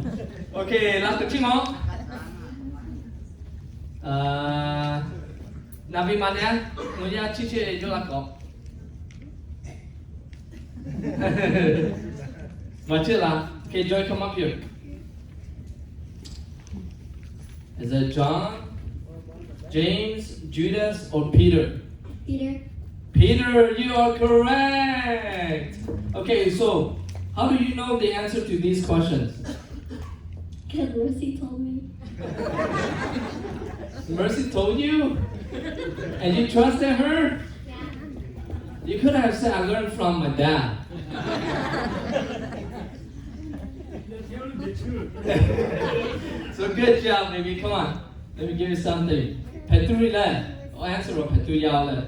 Okay, laꞈ kuˬ chiˇ mawˬ. Naˍ ve maˍ le, ngaˬ yaˇ chiˇ chehˇ yawˇ laꞈ k'awꞈ maˍ chehˇ laˇ. Okay, Joy, come up here. Is it John, James, Judas, or Peter? Peter. Peter, you are correct. Okay, so how do you know the answer to these questions? Because Mercy told me. Mercy told you? And you trusted her? Yeah. You could have said, "I learned from my dad." So good job, baby. Come on. Let me give you something. Peˍtruˆ lehˬ, awˬ answer awˬ Peˍtruˆ yaˇ lehˬ,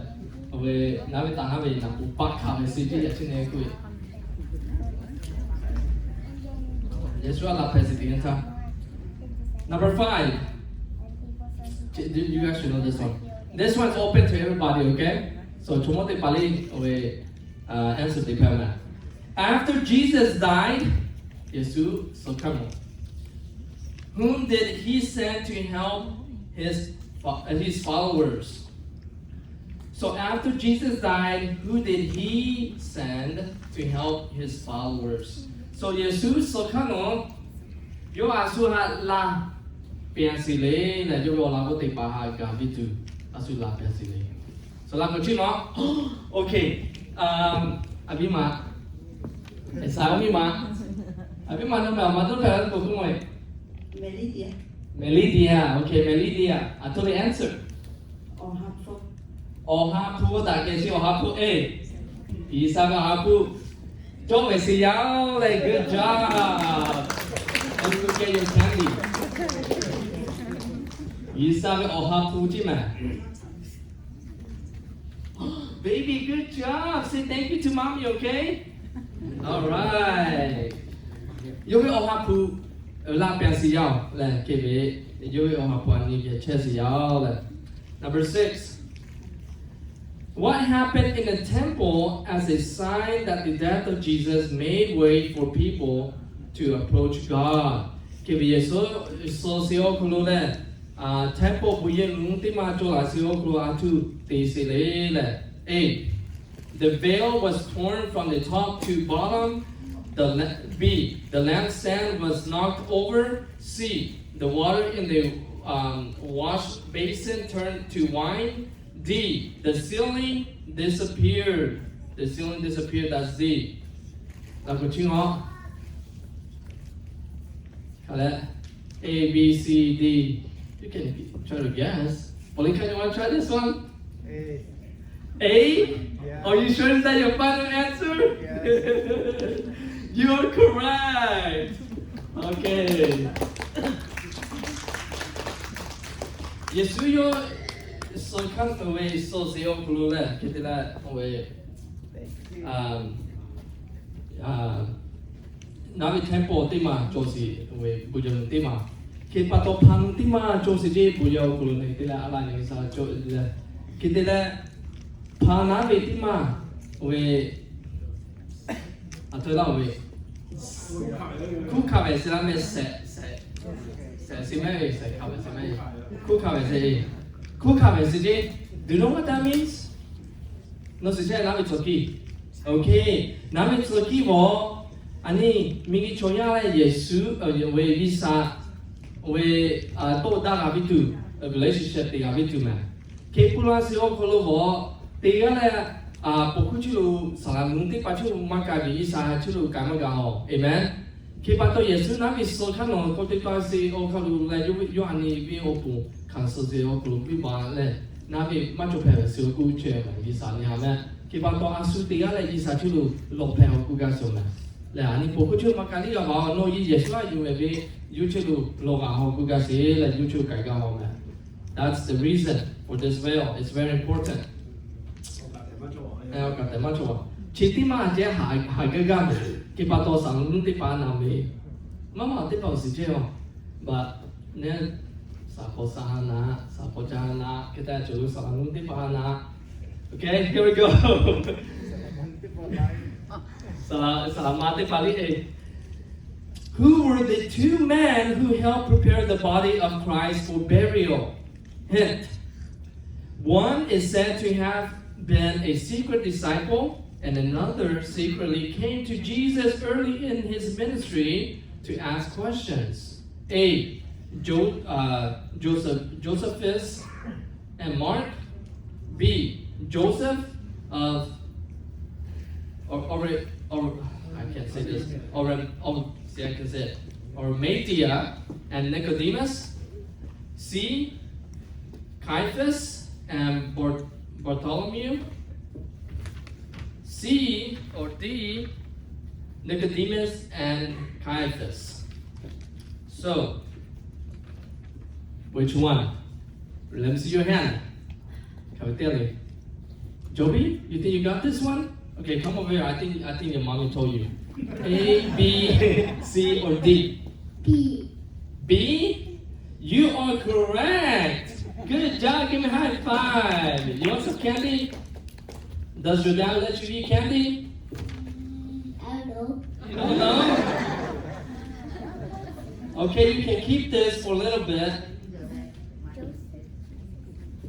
awˬ ve naˍ ve taˍ ha ve naˍ pui paˆ hkanˍ ve sheˍ, teˇ yaꞈ chi ne kuˬ. Yeˍsuˆ a laˬ hpehꞈ sheˍ teˇ yanˇ htaˇ. Number five. You guys should know this one. This one is open to everybody, okay? So, chaw mawˇ teˇ hpaˍ le awˬ ve answer te hpehꞈ mehˍ. After Jesus died, Yeˍsuˆ suh hkaˇ mawˬ, whom did he send to help his fo- uh, his followers? So after Jesus died, who did he send to help his followers? So Yeˍsuˆ suh hkaˇ nawˬ, yawˇ a shu haꞈ laˬ pehˍ sheˍ le lehˬ, yawˇ ve awˬ laꞈ g'awˇ teˇ hpaˍ haꞈ gaˬ ve tuˬ a shu laˬ pehˍ sheˍ le. So laꞈ kuˬ chiˇ mawˬ. Okay. A viˉ ma, sa viˉ ma, a viˉ ma naw ma ma tuˬ hpehꞈ la tuˬ k'oˆ mawˬ. Melody. Melody. Okay, Melody. A htoꞈ le answer. Awˬ ha hpu daꞈ kehˬ chi awˬ ha hpu e. G'uiˬ sha ve awˬ ha hpu cawˇ mehˍ sheˍ yaˇ-oˬ leh, good job. G'uiˬ sha ve awˬ ha hpu ceˇ mehˍ. Baby, good job. Say thank you to mommy, okay? All right. Yawˇ ve awˬ ha hpu laˬ pehˍ sheˍ yaˇ-oˬ leh, hk'e ve yawˇ ve awˬ ha hpu a nyi geh chehˇ sheˍ yaˇ-oˬ leh. Number six. What happened in the temple as a sign that the death of Jesus made way for people to approach God? Hk'e ve Yeˍsuˆ suh sheˍ awˬ hk'aw lo leh, temple bon yehˬ mvuhˇ teˇ maˇ cawˬ laˬ sheˍ awˬ hk'aw lo a htoꞈ te sheˍ le lehˬ. A, the veil was torn from the top to bottom. The la- B, the lampstand was knocked over. C, the water in the um, wash basin turned to wine. D, the ceiling disappeared. The ceiling disappeared. That's D. Laꞈ kuˬ chiˇ mawˬ. Hk'aˬ leh, A, B, C, D. You can try to guess. Polycarp, you want to try this one? A. A? Are you sure is that your final answer? You're correct. Okay. Yeˍsuˆ yawˇ suh hkanˇ ve suh zeˬ awˬ hk'aw lo lehˬ, hk'e te leh, naˉ ve temple teˇ maˬ cawˬ sheˍ ve, bon yehˬ teˇ maˬ. Hk'e pa taw hpaˍ teˇ maˬ cawˬ sheˍ ce, bon yehˬ awˬ hk'aw lo lehˬ, hk'e te leh a laˬ nyi sa cawˬ leh, hk'e te leh hpaˍ naˉ ve teˇ maˬ ve, a htoꞈ laˇ ve, hkunˉ hkanˍ ve se laˇ mehˍ, shehˍ, shehˍ, shehˍ sheˍ mehˍ ve, shehˍ hkanˍ ve sheˍ mehˍ ve, hkunˉ hkanˍ ve sheˍ, hkunˉ hkanˍ ve sheˍ ce. Do you know what that means? Nawˬ shiˍ chehˇ naˉ ve tcuh kiˇ. Okay, naˉ ve tcuh kiˇ vaˬ, a nyi miˬ nyi chaw yaˇ leh Yeˍsuˆ ve G'uiˬsha ve toˆ daˇ g'a piˇ tuˬ, relationship te g'a piˇ tuˬ mehˍ. Hk'e pun la sheˍ awˬ hk'aw lo vaˬ, teˇ g'aˇ leh, a, paw hkuˇ chi lo saˍ laꞈ mvuhˇ teˇ hpaˍ chi lo maˇ ka ve G'uiˬsha chi lo ka maˇ g'a-oˬ. Amen. Hk'e pa taw Yeˍsuˆ naˉ ve suh hkanˇ nawˬ k'awꞈ te taˇ sheˍ awˬ hk'aw lo leh, yawˇ a nyi ve awˬ pon hkanˍ suh sheˍ awˬ hk'aw lo piˇ baˬ leh, naˉ ve maˇ cawˬ hpehꞈ ve suh awˬ k'oˆ chehˇ ve G'uiˬsha nyi ha mehˍ. Hk'e pa taw a shu teˇ g'aˇ leh G'uiˬsha chi lo lawˬ hpehꞈ awˬ k'oˆ gaˇ sheˍ mehˍ. Leh a nyi paw hkuˇ chi lo maˇ ka liˇ g'a baˬ-oˬ, nawˬ Yeˍsuˆ a yuˬ ve ve yawˇ chi lo lawˬ g'a awˬ k'oˆ gaˇ sheˍ leh yawˇ chi lo k'ai g'a-oˬ mehˍ. That's the reason for this veil. It's very important. Awˬ kaꞈ tehꞈ maˇ cawˬ. Chi teˇ maˇ ceh haˍ gaˇ gaˇ mehˍ. Hk'e pa taw saˍ laꞈ mvuhˇ teˇ hpaˍ naˍ ve, maˇ maˇ teˇ hpaˍ awˬ shiˍ chehˇ-oˬ. But neˇ, saˍ hpawˇ saˍ ha naˍ, saˍ hpawˇ ca ha naˍ, hk'e te cawˬ lo saˍ laꞈ mvuhˇ teˇ hpaˍ naˍ. Okay, here we go. Saˍ laꞈ, saˍ laꞈ ma teˇ hpaˍ liˇ e. Who were the two men who helped prepare the body of Christ for burial? Hint. One is said to have been a secret disciple, and another secretly came to Jesus early in his ministry to ask questions. A, Jo-, uh, Joseph, Josephus and Mark. B, Joseph of, or, or, or, I can't say this. Or, or, see, I can say it. Arimathea and Nicodemus. C, Caiaphas and Bar-, Bartholomew. C or D, Nicodemus and Caiaphas. So, which one? Let me see your hand. Come tell me. Joby, you think you got this one? Okay, come over here. I think, I think your mommy told you. A, B, C, or D? B. B? You are correct. Good job. Give me a high five. You want some candy? Does your dad let you eat candy? I don't know. You don't know? Okay, you can keep this for a little bit.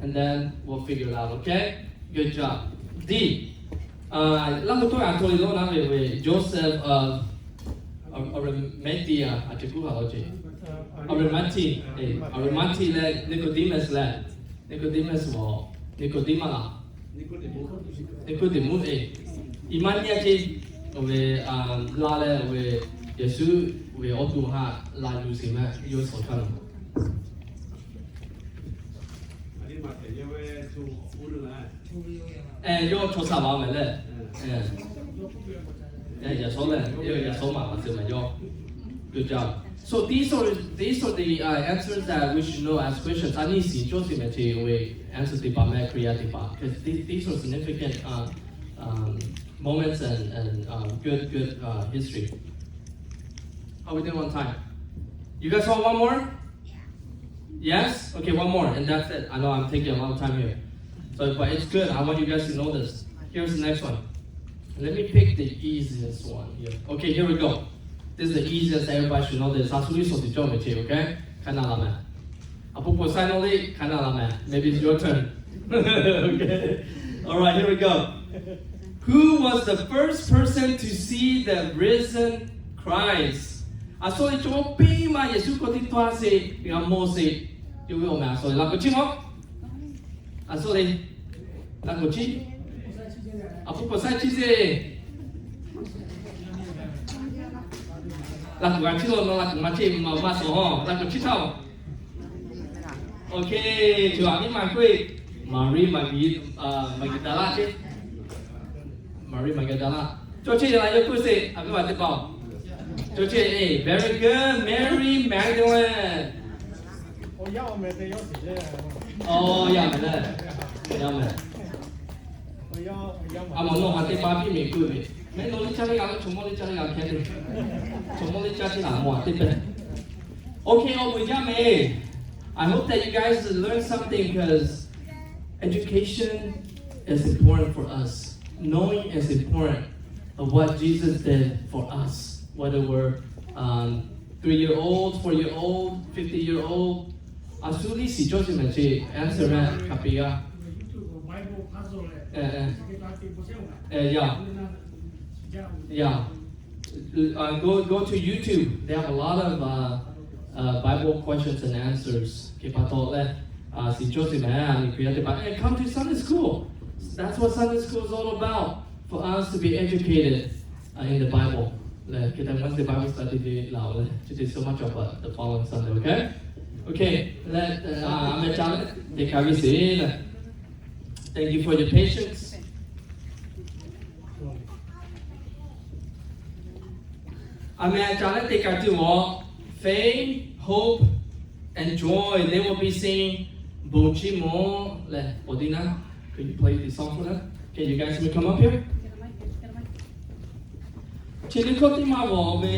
And then we'll figure it out, okay? Good job. D. Laˇ k'o tawˇ a hto le lawˇ naˉ ve ve Joseph of Arimathea a ceh kuˇ ha lo ce. Arimathea, Arimathea leh Nicodemus leh, Nicodemus vaˬ, Nicodemus laˬ, Nicodemus e, i maˇ nyi a ce, ve, laˇ leh ve, Yeˍsuˆ ve awˬ to ha laˬ yuˬ sheˍ mehˍ, yawˇ suh hkanˇ nawˬ. Yawˇ chaw saˍ laꞈ mehˍ leh, yaꞈ shawˉ leh, yaꞈ shawˉ maˬ maˬ te mehˍ yawˇ. Good job. So these are, these are the, uh, answers that we should know as Christians. A nyi shiˍ cawˇ sheˍ mehˍ ce ve answer teˇ hpaˍ mehˍ, Hkriꞈ yaˇ teˇ hpaˍ. 'Cause these, these are significant, uh, um, moments and, and, um, good, good, uh, history. Are we doing on time? You guys want one more? Yes? Okay, one more, and that's it. I know I'm taking a lot of time here. So, but it's good. I want you guys to know this. Here's the next one. Let me pick the easiest one here. Okay, here we go. This is the easiest. Everybody should know this. Hk'a shuˍ liˇ shuˍ tiꞈ cawˇ ve ce, okay? Hk'a na la meh. A pu pu sai naw liˇ hk'a na la meh. Maybe it's your turn. Okay. All right, here we go. Who was the first person to see the risen Christ? A sawˉ liˇ cawˇ piˇ ma Yeˍsuˆ hkawˇ teˇ hpaˍ sheˍ g'a mawˬ sheˍ. Yawˇ ve awˬ meh a sawˉ liˇ laꞈ k'oˍ chiˇ mawˬ. A sawˉ liˇ laꞈ k'oˍ chiˇ. A pu pu sai chiˇ sheˍ. Laꞈ k'oˍ g'a chiˇ lo, nawˬ laꞈ k'oˍ maˇ chiˇ, maˇ maˇ sawˬ hawˬ, laꞈ k'oˍ chiˇ htaˇ. Okay, co a miˇ ma k'oˆ e. Maˍriˆ Maˍgeˍdaˍlaˆ ce. Maˍriˆ Maˍgeˍdaˍlaˆ. Cawˇ chehˇ la yawˇ kuˇ se, a viˉ ma teˇ hpaˍ. Cawˇ chehˇ, very good, Mary Magdalene. Awˬ yanˇ awˬ meh te yawˇ shiˍ le. Awˬ yanˇ meh le. Yanˇ meh. A mawˬ nawˬ ha teˇ pa piˇ meh kuˇ ve. Meh nawˬ liˇ caˇ teˇ g'aˇ, chaw mawˇ liˇ caˇ teˇ g'aˇ hkehˉ ve. Chaw mawˇ liˇ caˇ teˇ g'aˇ mawˬ a teˇ pehˍ. Okay, awˬ meh jaˇ meh. I hope that you guys learn something because education is important for us. Knowing is important of what Jesus did for us, whether we're um, three year old, four year old, fifty year old. A shu liˇ shiˍ cawˇ sheˍ meh ce, answer meh hk'a peꞈ g'a. Eh, eh. Eh, yeah. Yeah. Uh, go, go to YouTube. They have a lot of uh, uh, Bible questions and answers. Hk'e pa taw leh, uh, shiˍ cawˇ sheˍ meh, a nyi hkui yaˇ teˇ hpaˍ, eh, come to Sunday school. That's what Sunday school is all about, for us to be educated uh, in the Bible. Leh hk'e te Wednesday Bible study te laˬ-oˬ leh, today so much of uh, the following Sunday, okay? Okay, leh a meh ca leh teˇ kaꞈ ve sheˍ leh. Thank you for your patience. A meh ca leh teˇ kaꞈ tuˬ awˬ, faith, hope, and joy, they will be singing Bon Chiˇ Mawˬ leh, Paudina, could you play the song for them? Can you guys come up here? Chi teˇ hkawˇ teˇ maˇ g'awˬ ve.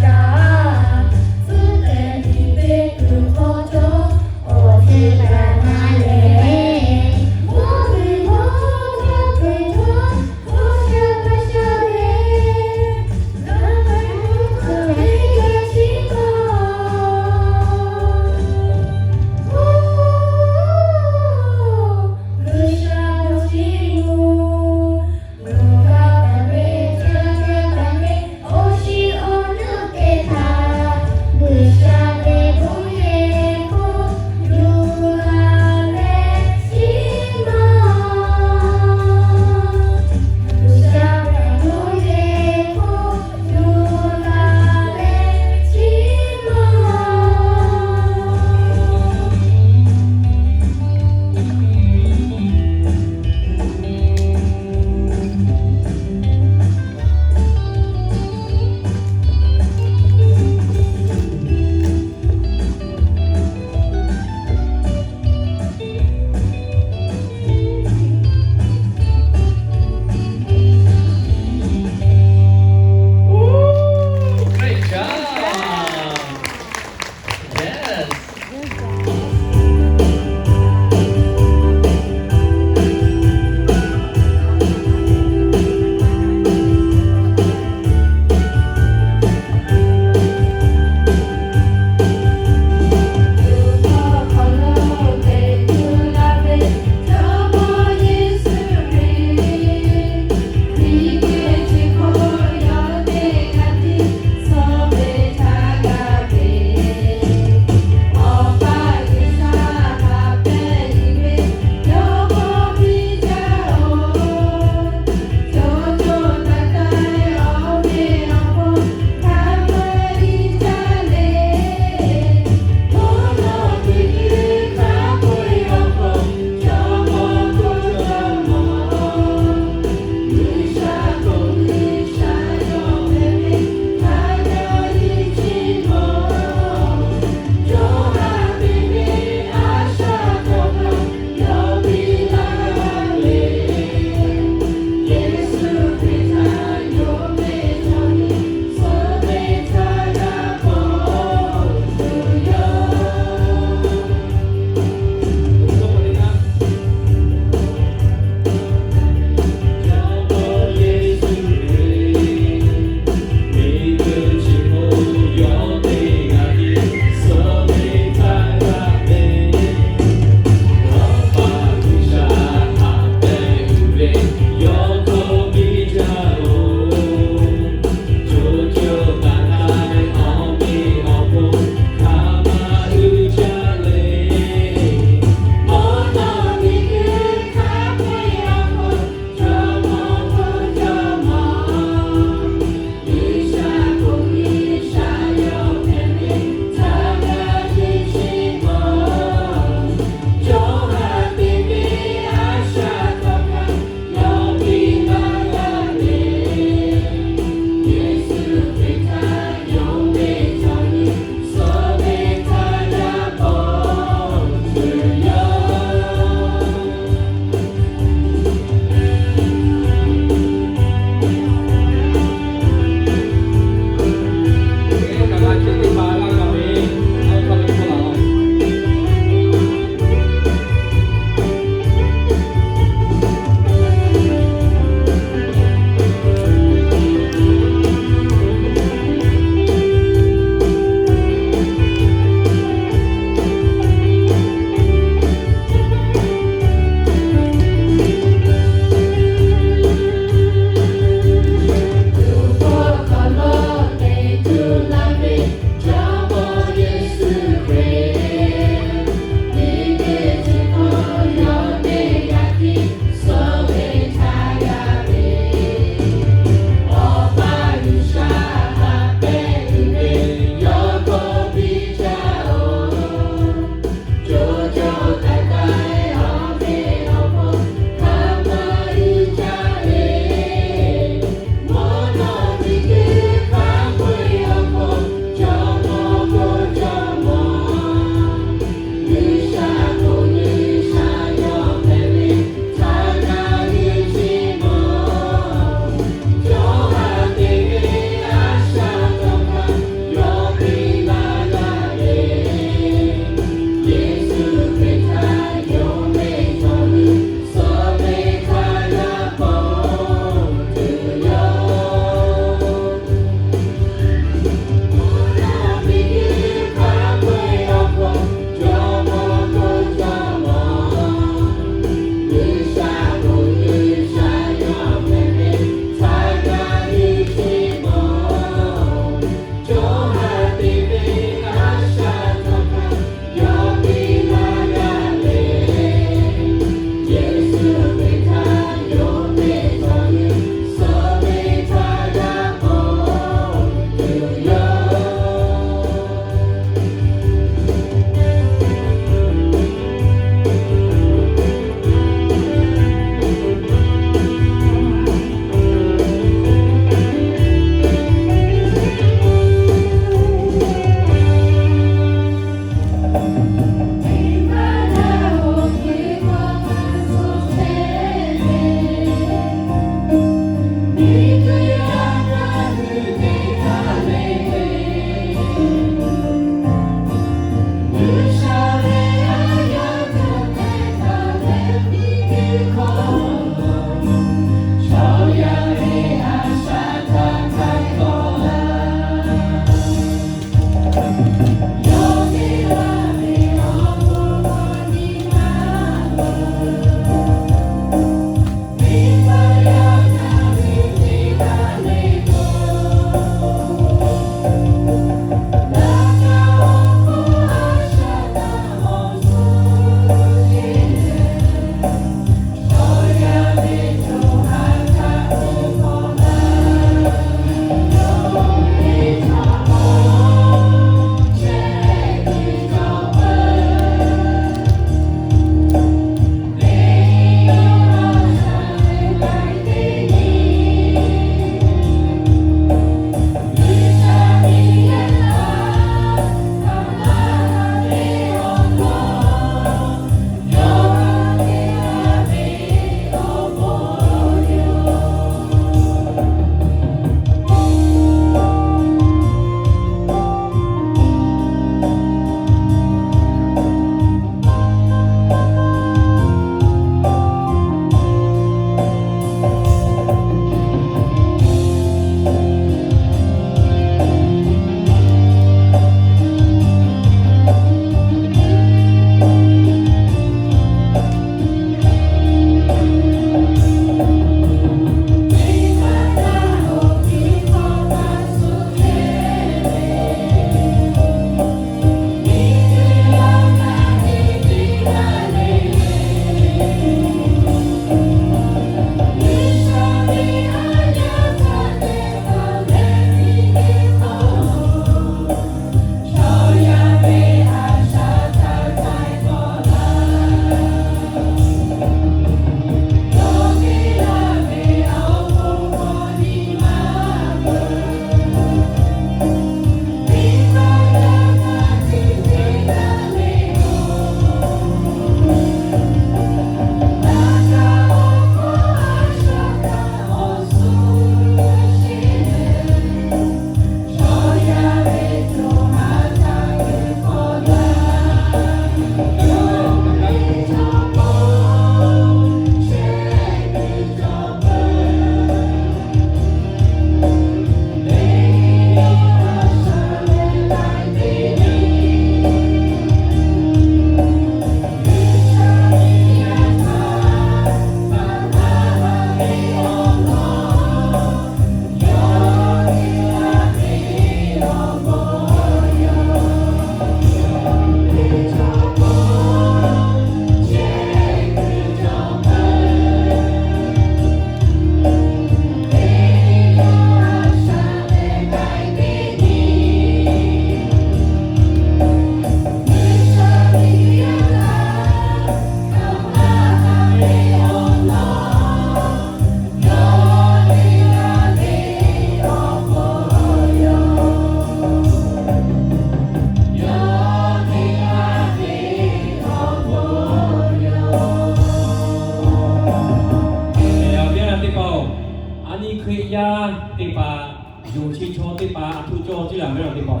A htoꞈ cawˇ ceˇ laˬ ve teˇ hpaˍ,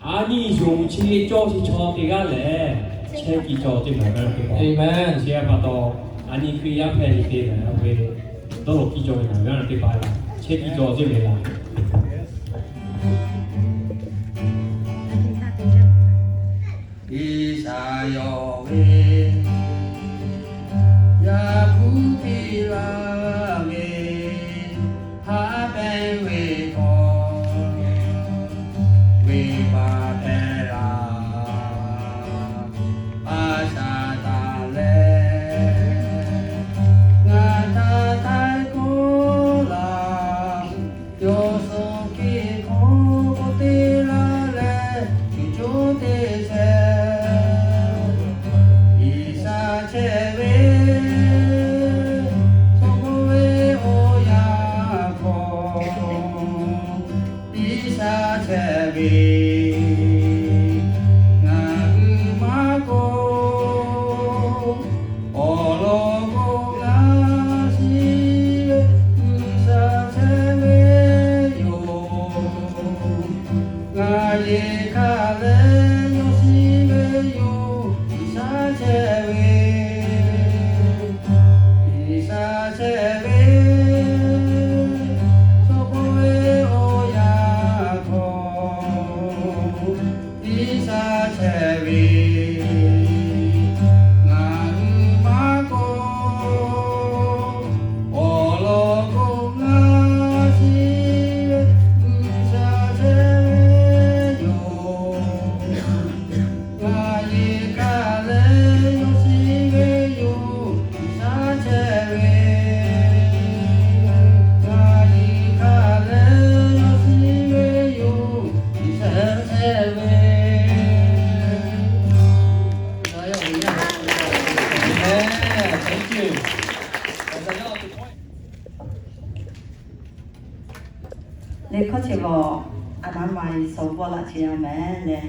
a nyi yonˍ chi ve cawˇ chi chaw teˇ g'aˇ lehˬ, chehˇ kiˇ cawˇ ceˇ laˬ ve teˇ hpaˍ. Aˍmenˍ. Chi pa taw, a nyi Hkriꞈ yaˇ hpehꞈ ve te lehˬ, a ve dawˇ law kiˇ cawˇ ve laˬ ve teˇ hpaˍ laˬ, chehˇ kiˇ cawˇ ceˇ ve laˬ. G'uiˬsha yawˇ ve Yaˇ hpu piˇ laˇ ve, haˉ pehˇ ve k'awꞈ venˇbaˆ hpehˇ laˇ. A shaˍ taˍ leh, ngaˬ htaꞈ htaiˍ hkawˇ laˇ. Yawˇ suh hkiˆ hk'oˆ k'oˆ te laˇ leh, tuˬ cuˇ teˇ shehˍ G'uiˬsha chehˇ ve, chaw mawˇ ve awˬ yaˇ hk'awꞈ G'uiˬsha chehˇ ve, ngaˬ hui maˇ k'oˆ. Awˬ lawn k'o, ngaˬ shiˍ ve G'uiˬsha chehˇ ve yoˬ. Ngaˬ yeˬ hk'aˇ leh yawˇ shiˍ ve yoˬ. G'uiˬsha chehˇ ve, G'uiˬsha chehˇ ve, chaw mawˇ ve awˬ yaˇ hk'awꞈ G'uiˬsha chehˇ ve, ngaˬ hui maˇ k'oˆ. Awˬ lawn k'o, ngaˬ shiˍ ve G'uiˬsha chehˇ ve yoˬ. Ngaˬ yeˬ hk'aˇ leh yawˇ shiˍ ve yoˬ. G'uiˬsha chehˇ ve, ngaˬ yeˬ hk'aˇ leh yawˇ shiˍ ve yoˬ. G'uiˬsha chehˇ ve. Amen. Thank you. Leh hkawˇ chi g'awˬ a naˉ ma i sawˍ bawˆ laꞈ ce a mehˍ leh.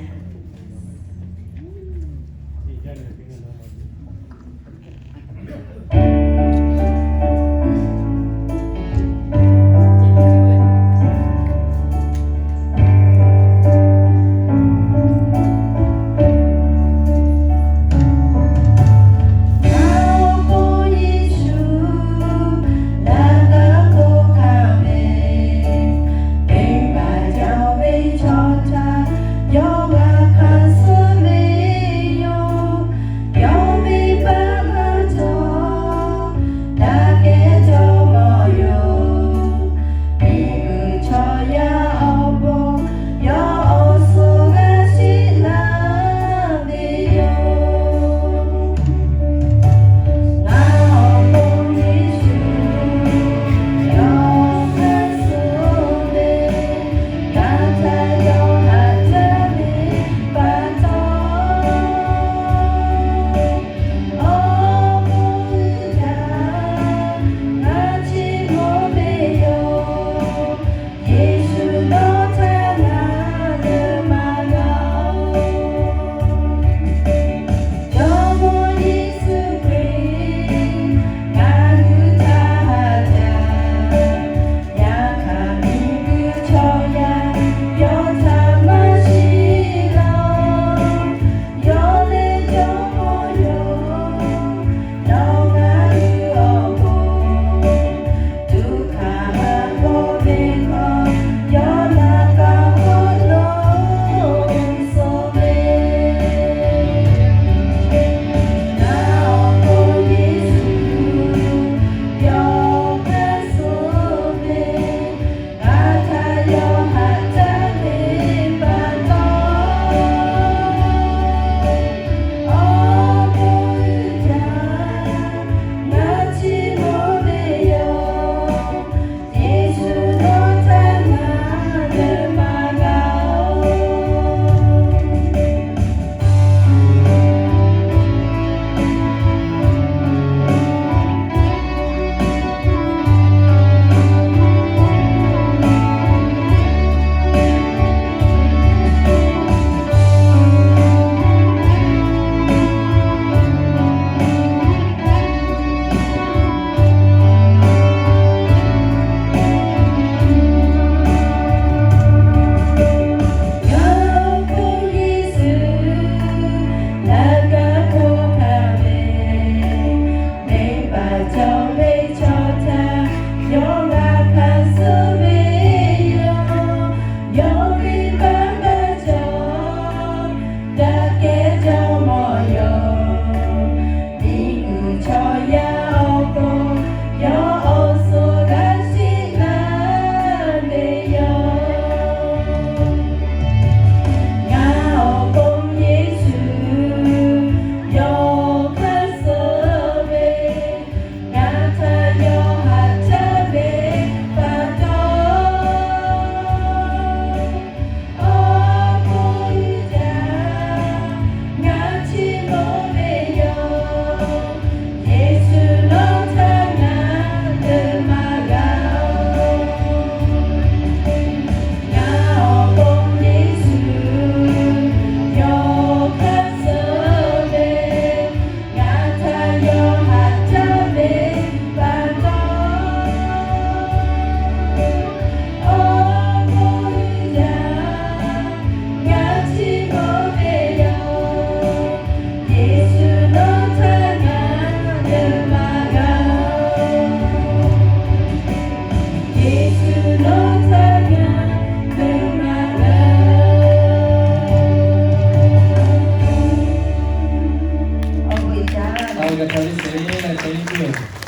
G'a hk'a ve te leh te piˇ-oˬ.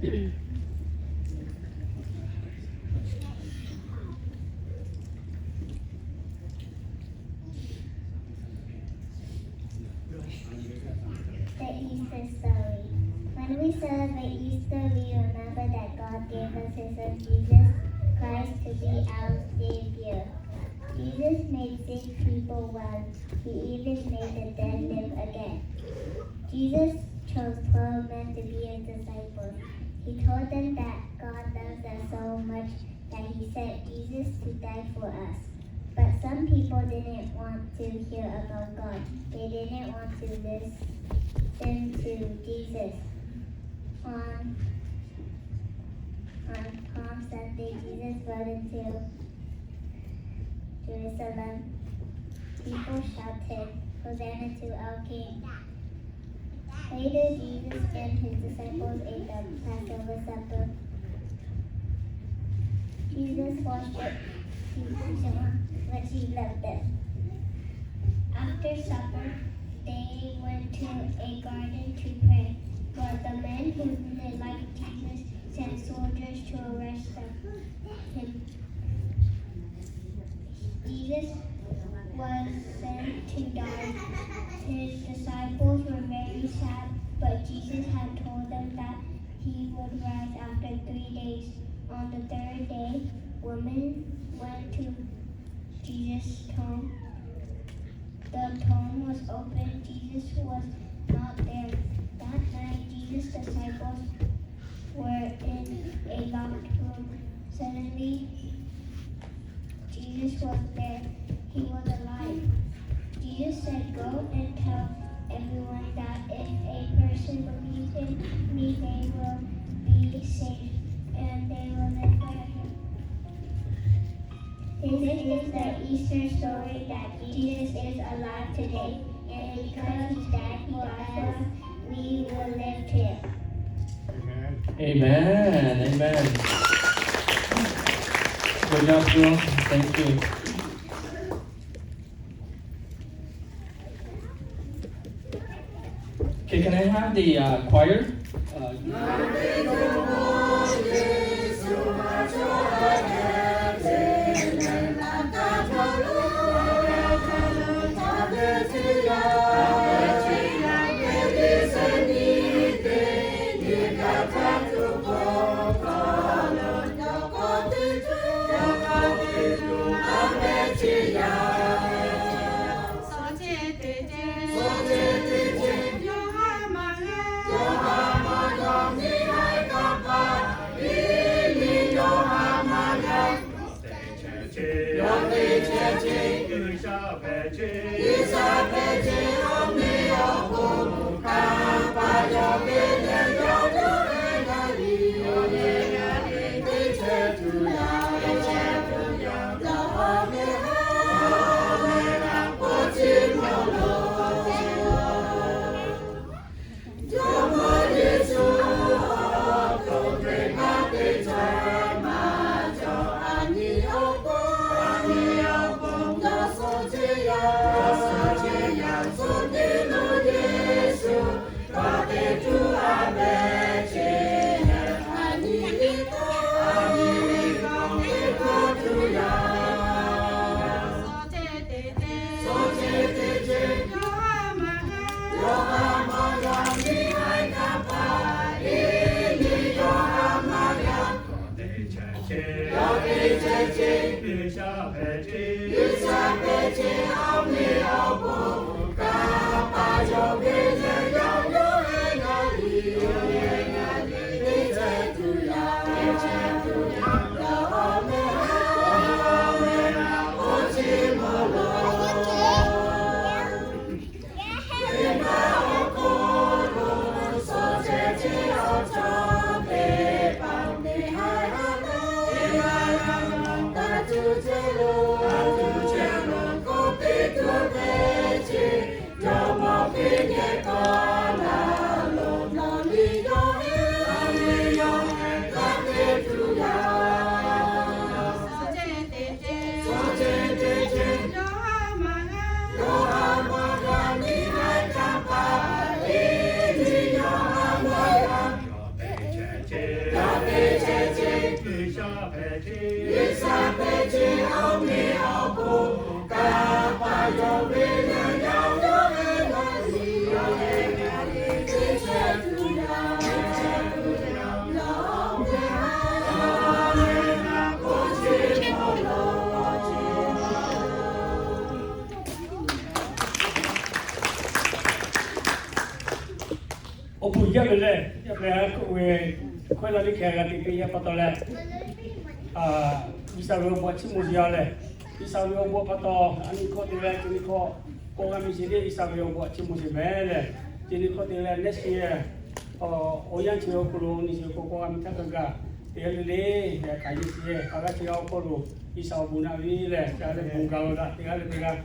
The Easter story. When we celebrate Easter, we remember that God gave us His Son Jesus Christ to be our Savior. Jesus made sick people well. He even made the dead live again. Jesus chose twelve men to be his disciples. He told them that God loves us so much that he sent Jesus to die for us. But some people didn't want to hear about God. They didn't want to listen to Jesus. On, on Palm Sunday, Jesus rode into Jerusalem. People shouted, "Hosanna to our King." Later, Jesus and his disciples ate the Passover supper. Jesus washed the people's feet, which he loved them. After supper, they went to a garden to pray. But the men who didn't like Jesus sent soldiers to arrest them. Him. Jesus was sent to die. His disciples were very sad, but Jesus had told them that he would rise after three days. On the third day, women went to Jesus' tomb. The tomb was open. Jesus was not there. That night, Jesus' disciples were in a locked room. Suddenly, Jesus was there. He was alive. Jesus said, "Go and tell everyone that if a person believes in me, they will be saved and they will live forever." This is the Easter story, that Jesus is alive today, and because he died for us, we will live too. Amen. Amen. Good job, bro. Thank you. Okay, can I have the uh, choir? Uh, Awˬ bon jaˇ ve lehˬ, yaˇ pehˍ k'oˆ ve, hkawehˇ la liˇ hkeh g'a te piˇ yaˇ pa taw leh, G'uiˬsha ve awˬ bon chiˇ mvuh sheˍ yaˇ lehˬ, G'uiˬsha ve awˬ bon pa taw a nyi hkawˇ te leh, chi nyi hkawˇ k'awꞈ g'a miˬ sheˍ leh, G'uiˬsha ve awˬ bon chiˇ mvuh sheˍ mehˍ lehˬ, chi nyi hkawˇ te leh neˇ shiˍ awˬ yanˇ chi awˬ hk'aw lo nyi sheˍ k'o k'awꞈ g'a miˬ htaˇ kaꞈ g'a te leh le, kaꞈ nyi sheˍ, kaꞈ g'a chi g'a awˬ hk'aw lo G'uiˬsha awˬ bon naꞈ ve lehˬ, ca leh bon ga law daꞈ teˇ g'aˇ leh teˇ g'aˇ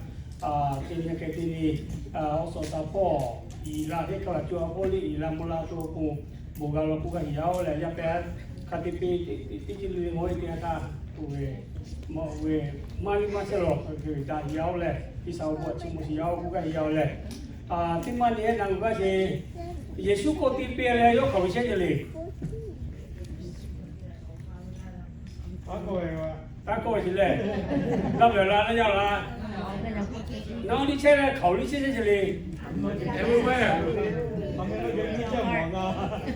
te nyi hkeh te nyi, awˬ suhˍ shaˍ hpawˇ iˍ la teˇ hk'a laˬ co a hpawˇ le iˍ la mvuh la co awˬ pon bon ga law k'oˆ gaˇ sheˍ yaˇ oˬ lehˬ, yaˇ pehˍ hk'a te piˇ teˇ ceuˬ le le mawˬ ve teˇ yanˇ htaˇ, oˇ ve mawˬ ve maˇ liˇ maˇ chehˇ lawˬ ve daꞈ sheˍ yaˇ oˬ lehˬ, G'uiˬsha awˬ bon chiˇ mvuh sheˍ yaˇ oˬ k'oˆ gaˇ sheˍ yaˇ oˬ lehˬ, teˇ maˇ nyi ehˉ na g'a sheˍ. Yeˍsuˆ k'oˆ te piˇ leh yawˇ hk'aˬ ve chehˇ ceh le. Taˇ kawˆ ve lehˬ, g'a mehˬ la naˇ yaˇ la. Nawˬ liˇ chehˇ leh hk'aˬ liˇ chehˇ chehˇ ceh le.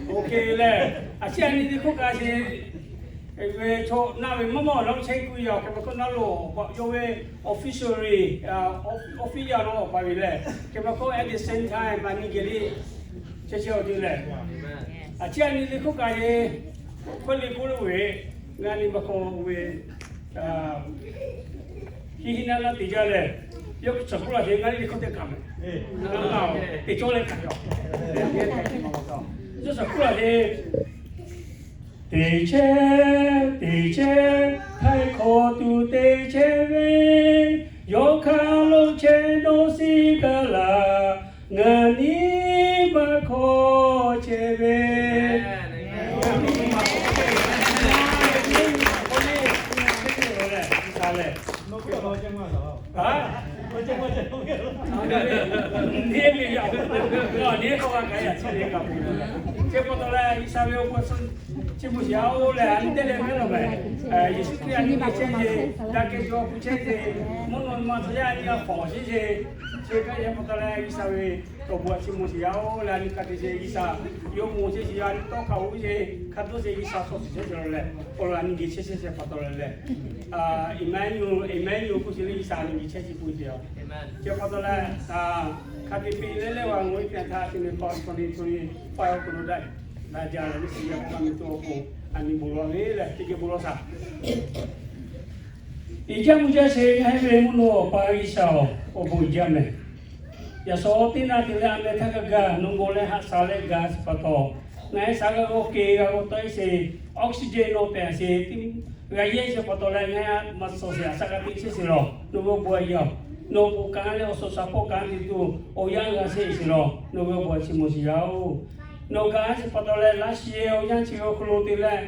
Oˇ hk'e lehˬ, a ciˉ a nyi te hk'oˆ kaꞈ sheˍ ve chaw naˆ ve maˇ maˇ awˬ nawˉ chehˇ kuiˬ yaˇ hk'e pa hk'oˆ naˉ lo awˬ pa yawˇ ve official, office yaˇ nawˉ awˬ pa ve lehˬ, hk'e pa hk'oˆ at the same time a nyi geh liˇ chehˇ chehˇ awˬ te lehˬ, a ciˉ a nyi te hk'oˆ kaꞈ sheˍ hkawehˇ le k'oˆ lo ve, ngaˬ nyi pa hk'aw ve hiˆ hiˆ naˆ naˆ te jaˇ lehˬ, yawˇ suhˍ hk'oˆ laˬ sheˍ ngaˬ nyi hkawˇ te kaꞈ mehˍ. Ngaˬ la teˇ cawˇ leh kaꞈ yaw. Yawˇ suhˍ hk'oˆ laˬ sheˍ, teˇ chehˇ teˇ chehˇ htaiˍ hkawꞈ tuˬ te chehˇ ve, yawˇ hk'aˬ lo chehˇ dawˇ shiˍ gaˇ laˬ, ngaˬ nyi maˇ hkawˇ chehˇ ve lehˬ, G'uiˬsha lehˬ, a, neˇ ve yaˇ, neˇ hk'aw g'a kaꞈ yaꞈ chi ve kaꞈ, chi pa taw leh G'uiˬsha ve awˬ bon chiˇ mvuh sheˍ yaˇ oˬ lehˬ, a nyi teˇ leh mehˉ lawˬ mehˍ. Yeˍsuˆ Hkriꞈ a nyi geh chehˇ ve, daꞈ kehˬ cawˬ a hpu chehˇ ve, mvuhˇ naw ma tcuh yaˇ a nyi g'a hpawˍ sheˍ ve, chi kaꞈ yaˇ pa taw leh G'uiˬsha ve awˬ bon chiˇ mvuh sheˍ yaˇ oˬ lehˬ, a nyi ka te sheˍ G'uiˬsha yawˇ mvuh chehˇ sheˍ yaˇ, a nyi tawˇ hk'a oˇ ve hk'a dawˇ sheˍ G'uiˬsha suh shiˍ chehˇ ceh lawˬ lehˬ, awˬ laꞈ a nyi geh chehˇ chehˇ chehˇ pa taw leh lehˬ, Emmanuel, Emmanuel k'oˆ sheˍ leh G'uiˬsha a nyi geh chehˇ sheˍ k'oˆ ve yoˬ. Chi pa taw leh, hk'a te piˇ leh leh g'a mawˬ ve teˇ yanˇ htaˇ chi nyi hk'aw tawˇ nyi tawˇ nyi paˇ awˬ hk'aw lo daꞈ daꞈ jaˇ leh, neˇ shiˍ yaˇ hk'a nyi to awˬ pon a nyi bon lawˬ ve lehˬ, teˇ geh bon lawˬ shaˍ. Iˉ jaˇ mvuh jaˇ sheˍ ngaˬ hui ve mvuhˇ naw awˬ pa G'uiˬsha oˬ, awˬ bon uiˍ jaˇ mehˍ. Yaꞈ shawˍ teˇ naˇ te leh a meh htaˇ g'a gaˇ, nawˬ g'aw leh haꞈ shaˍ leh gaˬ sheˍ pa taw, ngaˬ hui shaˍ g'a g'aw keh g'a g'aw tawˆ e sheˍ, oxygen nawˬ pehˍ sheˍ, g'a yehˇ sheˍ pa taw leh ngaˬ hui maˇ suh sheˍ, a shaꞈ g'a te chehˇ sheˍ lawˬ, nawˬ ve awˬ bon a yaˇ oˬ. Nawˬ bon kanˉ leh awˬ suhˍ shaˍ hpawˇ kanˉ te tuˬ awˬ yanˇ g'a chehˇ sheˍ lawˬ, nawˬ ve awˬ bon chiˇ mvuh sheˍ yaˇ oˬ. Nawˬ gaˬ sheˍ pa taw leh, laˇ shiˍ awˬ yanˇ chi awˬ hk'aw lo te leh,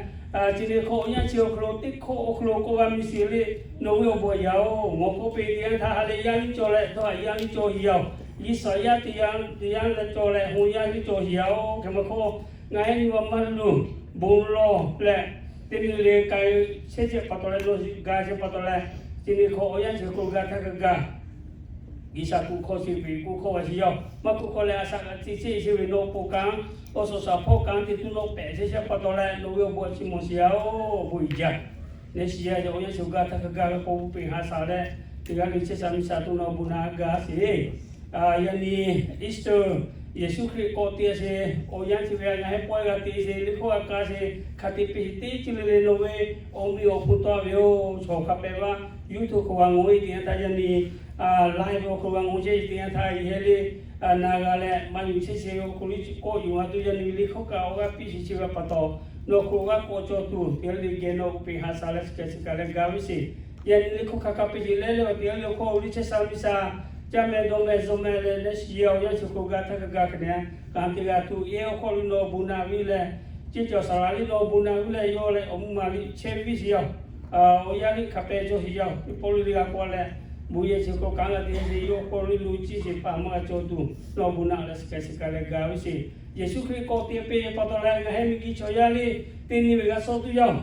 chi nyi hk'aw awˬ yanˇ chi awˬ hk'aw lo teˇ hkawˇ awˬ hk'aw lo k'awꞈ g'a miˬ sheˍ leh, nawˬ ve awˬ bon a yaˇ oˬ. Mawˬ k'oˆ piˇ teˇ yanˇ htaˇ ha leh yaˇ liˇ cawˬ leh, dawˇ haꞈ yaˇ liˇ cawˬ sheˍ yaˇ oˬ. Yiˇ suhˍ yaˇ teˇ yanˇ leh cawˬ leh, hon yaˇ liˇ cawˬ sheˍ yaˇ oˬ. Hk'e ma hk'oˆ, ngaˬ hui nyi ma maˇ luˬ, bon lawˬ leh, teˇ nyi le k'ai chehˇ chehˇ pa taw leh, nawˬ gaˬ chehˇ pa taw leh, chi nyi hk'aw awˬ yanˇ chi hk'aw lo gaˬ htaˇ kaꞈ gaˬ G'uiˬsha kuˬ hkawˇ sheˍ ve kuˬ hkawˇ g'a sheˍ yaˇ oˬ. Maˇ kuˬ hkawˇ leh a shaꞈ g'a te chehˇ sheˍ ve nawˬ bon kanˉ, awˬ suhˍ shaˍ hpawˇ kanˉ te tuˬ nawˬ pehˍ chehˇ chehˇ pa taw leh, nawˬ ve awˬ bon chiˇ mvuh sheˍ yaˇ oˬ. Bon uiˍ jaˇ. Neˇ shiˍ yaˇ awˬ yanˇ chi awˬ gaˇ htaˇ kaꞈ gaˬ ve k'o, pehˬ haꞈ shaˍ leh, teˇ g'aˇ le chehˇ shaˍ miˬ shaˍ tuˬ nawˬ bon naꞈ gaˬ sheˍ. Yaꞈ nyi Easter, Yeˍsuˆ Hkriꞈ k'awꞈ te sheˍ awˬ yanˇ chi ve ngaˬ hui pawehˇ g'a te sheˍ, liˇ hkawˇ g'a kaˇ sheˍ, hk'a te piˇ sheˍ teˇ ceuˬ le le nawˬ ve awˬ meꞈ awˬ hponˇ tawˆ ve yoˬ. Chaw hk'a pehꞈ g'a YouTube hk'aw g'a ngawˬ ve teˇ yanˇ htaˇ yaˇ nyi, live awˬ hk'aw g'a ngawˬ chehˇ ve teˇ yanˇ htaˇ, yehˇ le na g'a leh maˇ yuˬ chehˇ sheˍ ve awˬ hk'aw lo k'awꞈ yuˬ a tuˬ yaˇ nyi liˇ hkawˇ kaꞈ awˬ g'aˇ piˇ sheˍ chi ve pa taw, nawˬ hk'aw g'a k'awꞈ cawˬ tuˬ teˇ g'aˇ le geh nawˬ pehˬ haꞈ shaˍ leh chi hk'e chi kaꞈ leh gaˬ ve sheˍ. Yaꞈ nyi liˇ hkawˇ hk'a kaˇ piˇ sheˍ leh leh awˬ teˇ g'aˇ le hk'aw liˇ chehˇ shaˍ miˬ shaˍ, caˇ meh dawˇ meh zuh meh leh, neˇ shiˍ yaˇ awˬ yanˇ chi hk'aw gaˬ htaˇ kaꞈ gaˬ hk'e neh, kanˉ teˇ g'aˇ tuˬ yehˇ awˬ hk'aw lo nawˬ bon naꞈ ve leh, ceˇ cawˬ saˍ laˍ liˇ nawˬ bon naꞈ ve leh, yawˇ leh awˬ mvuhˇ maˍ liˇ chehˇ ve sheˍ yaˇ oˬ. Awˬ yanˇ liˇ hk'a pehꞈ cawˬ sheˍ yaˇ oˬ. Teˇ pawˆ lo le g'a k'awꞈ leh, bon yehˇ chi hk'aw kanˉ g'a te sheˍ, yawˇ hk'aw lo lo ciˇ sheˍ paˍ maˇ g'a cawˬ tuˬ nawˬ bon naꞈ leh chi hk'e chi kaꞈ leh gaˬ ve sheˍ. Yeˍsuˆ Hkriꞈ k'awꞈ te piˇ pa taw leh ngaˬ hui miˬguiˬ chaw yaˇ le teˇ nyi ve g'a suh tuˬ yaˇ oˬ.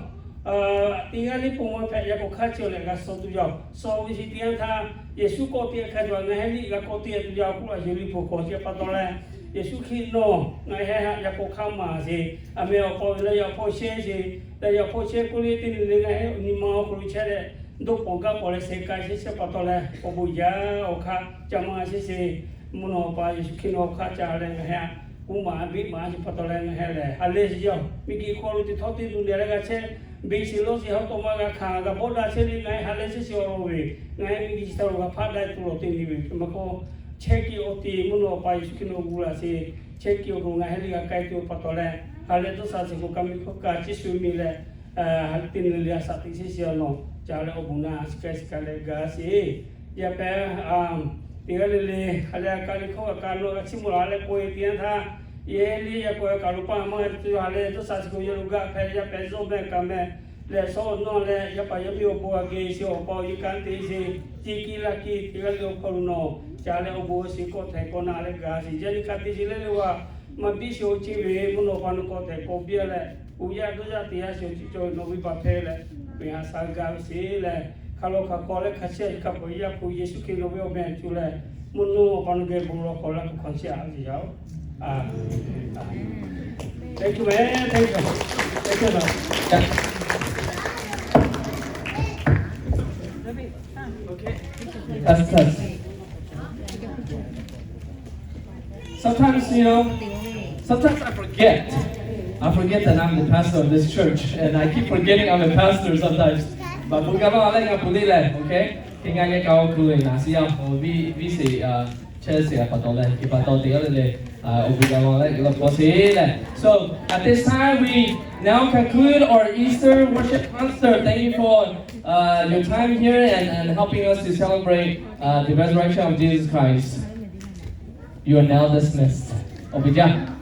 Teˇ g'aˇ le pon maˇ hpehꞈ, yaꞈ k'aw hk'aˇ cawˬ leh g'a suh tuˬ yaˇ oˬ. Suh ve chi teˇ yanˇ htaˇ Yeˍsuˆ k'awꞈ te hk'a cawˬ ngaˬ hui liˇ g'a k'awꞈ te tuˬ yaˇ oˬ k'oˆ a yeˬ liˇ hpu hk'aw chi pa taw leh, Yeˍsuˆ Hkriꞈ nawˬ ngaˬ hui htaꞈ yaꞈ k'aw hk'aˇ maˍ sheˍ, a meh awˬ paw ve leh yaꞈ hpawˇ chehˇ sheˍ, leh yaꞈ hpawˇ chehˇ k'oˆ le teˇ nyi le ngaˬ hui nyi ma awˬ hk'aw lo chehˇ leh, dawˇ pawˬ gaˇ pawˬ leh sheh k'ai chehˇ chehˇ pa taw leh, awˬ bon jaˇ awˬ hk'aˇ ca maˇ g'a chehˇ sheˍ. Mvuhˇ naw pa Yeˍsuˆ Hkriꞈ nawˬ hk'aˇ ca leh ngaˬ hui htaꞈ Uˉ maˬ biˇ maˬ chi pa taw leh ngaˬ hui lehˬ ha lehˬ shiˍ yaˇ-oˬ, miˬguiˬ hk'aw lo teˇ htawˇ teˇ nu leh leh g'a chehˇ, beˬ shiˍ lawˇ shiˍ ha tawˇ ma g'a hkanˍ g'a bawˆ daꞈ chehˇ le, ngaˬ hui ha lehˬ shiˍ shiˍ awˬ lawn ve, ngaˬ hui miˬguiˬ chi htaꞈ lo g'a hpaˆ daꞈ tuˬ lawˬ te nyi ve hk'e maˇ k'oˆ, chehˇ kiˇ awˬ ti mvuhˇ naw pa Yeˍsuˆ Hkriꞈ nawˬ gu laˬ sheˍ, chehˇ kiˇ awˬ hk'aw lo ngaˬ hui le g'a k'ai tuˬ pa taw leh, ha lehˬ dawˇ sha shiˍ k'o ka miˬ hkawˇ ka chi shu miˬ leh, teˇ nu le le a shaꞈ teꞈ chehˇ shiˍ awˬ lawn ca leh awˬ bon naꞈ shiˍ k'ai shiˍ ka leh gaˬ sheˍ. Yaˇ pehꞈ teˇ g'aˇ le le ha lehˬ a ka le hkawˇ ka ka nawˬ g'a chiˇ mvuh la leh k'oˆ ve teˇ yanˇ htaˇ, yehˇ le yaˇ k'o a kaꞈ lo paˇ maˇ g'a tuˬ ha lehˬ dawˇ sha shiˍ k'o yawˇ lo gaˆ hpehꞈ yaˇ pehꞈ zawˇ mehˆ kaꞈ mehˆ lehˬ shawˉ nawˇ leh yaˇ paˍ yaˇ miˇ awˬ bon a geh shiˍ awˬ pa awˬ yehˬ kanˉ te sheˍ, ciˇ kiˇ laˇ kiˇ teˇ g'aˇ le awˬ hk'aw lo nawˬ ca leh awˬ bon shiˍ k'awꞈ htehꞈ k'awꞈ naꞈ leh gaˬ sheˍ. Yaˇ nyi ka te sheˍ leh le wa maˇ biˇ shiˍ awˬ ceuˬ ve mvuhˇ naw pa nawˬ k'awꞈ htehꞈ k'awꞈ biˇ leh, uꞈ yaˇ dawˇ yaˇ teˇ yanˇ shiˍ awˬ ceuˬ cawˬ ve nawˬ ve baˬ hpehꞈ leh, peꞈ ha sha gaˬ ve sheˍ leh, hk'a lawˬ hk'a hk'aw leh hk'a shehˆ hk'a peuˬ Yaˇ hpu Yeˍsuˆ Hkriꞈ nawˬ ve awˬ meh tuˬ leh, mvuhˇ naw pa nawˬ geh bon lawˬ k'awꞈ la k'awꞈ hkanˍ chehˇ a ve yaˇ-oˬ. Thank you, man. Thank you. Thank you, man. That's tough. Sometimes, you know, sometimes I forget. I forget that I'm the pastor of this church, and I keep forgetting I'm a pastor sometimes. But bon ga laˇ leh ngaˬ pu le leh, okay? Hk'e ngaˬ geh ka awˬ hk'aw lo naˍ shiˍ yaˇ awˬ viˉ viˉ sheˍ chehˇ sheˍ a pa taw leh, hk'e pa taw teˇ g'aˇ le le awˬ bon ga laˇ leh g'a k'awꞈ sheˍ leh. So at this time, we now conclude our Easter worship concert. Thank you for uh, your time here and, and helping us to celebrate uh, the resurrection of Jesus Christ. You are now dismissed. Awˬ bon jaˇ.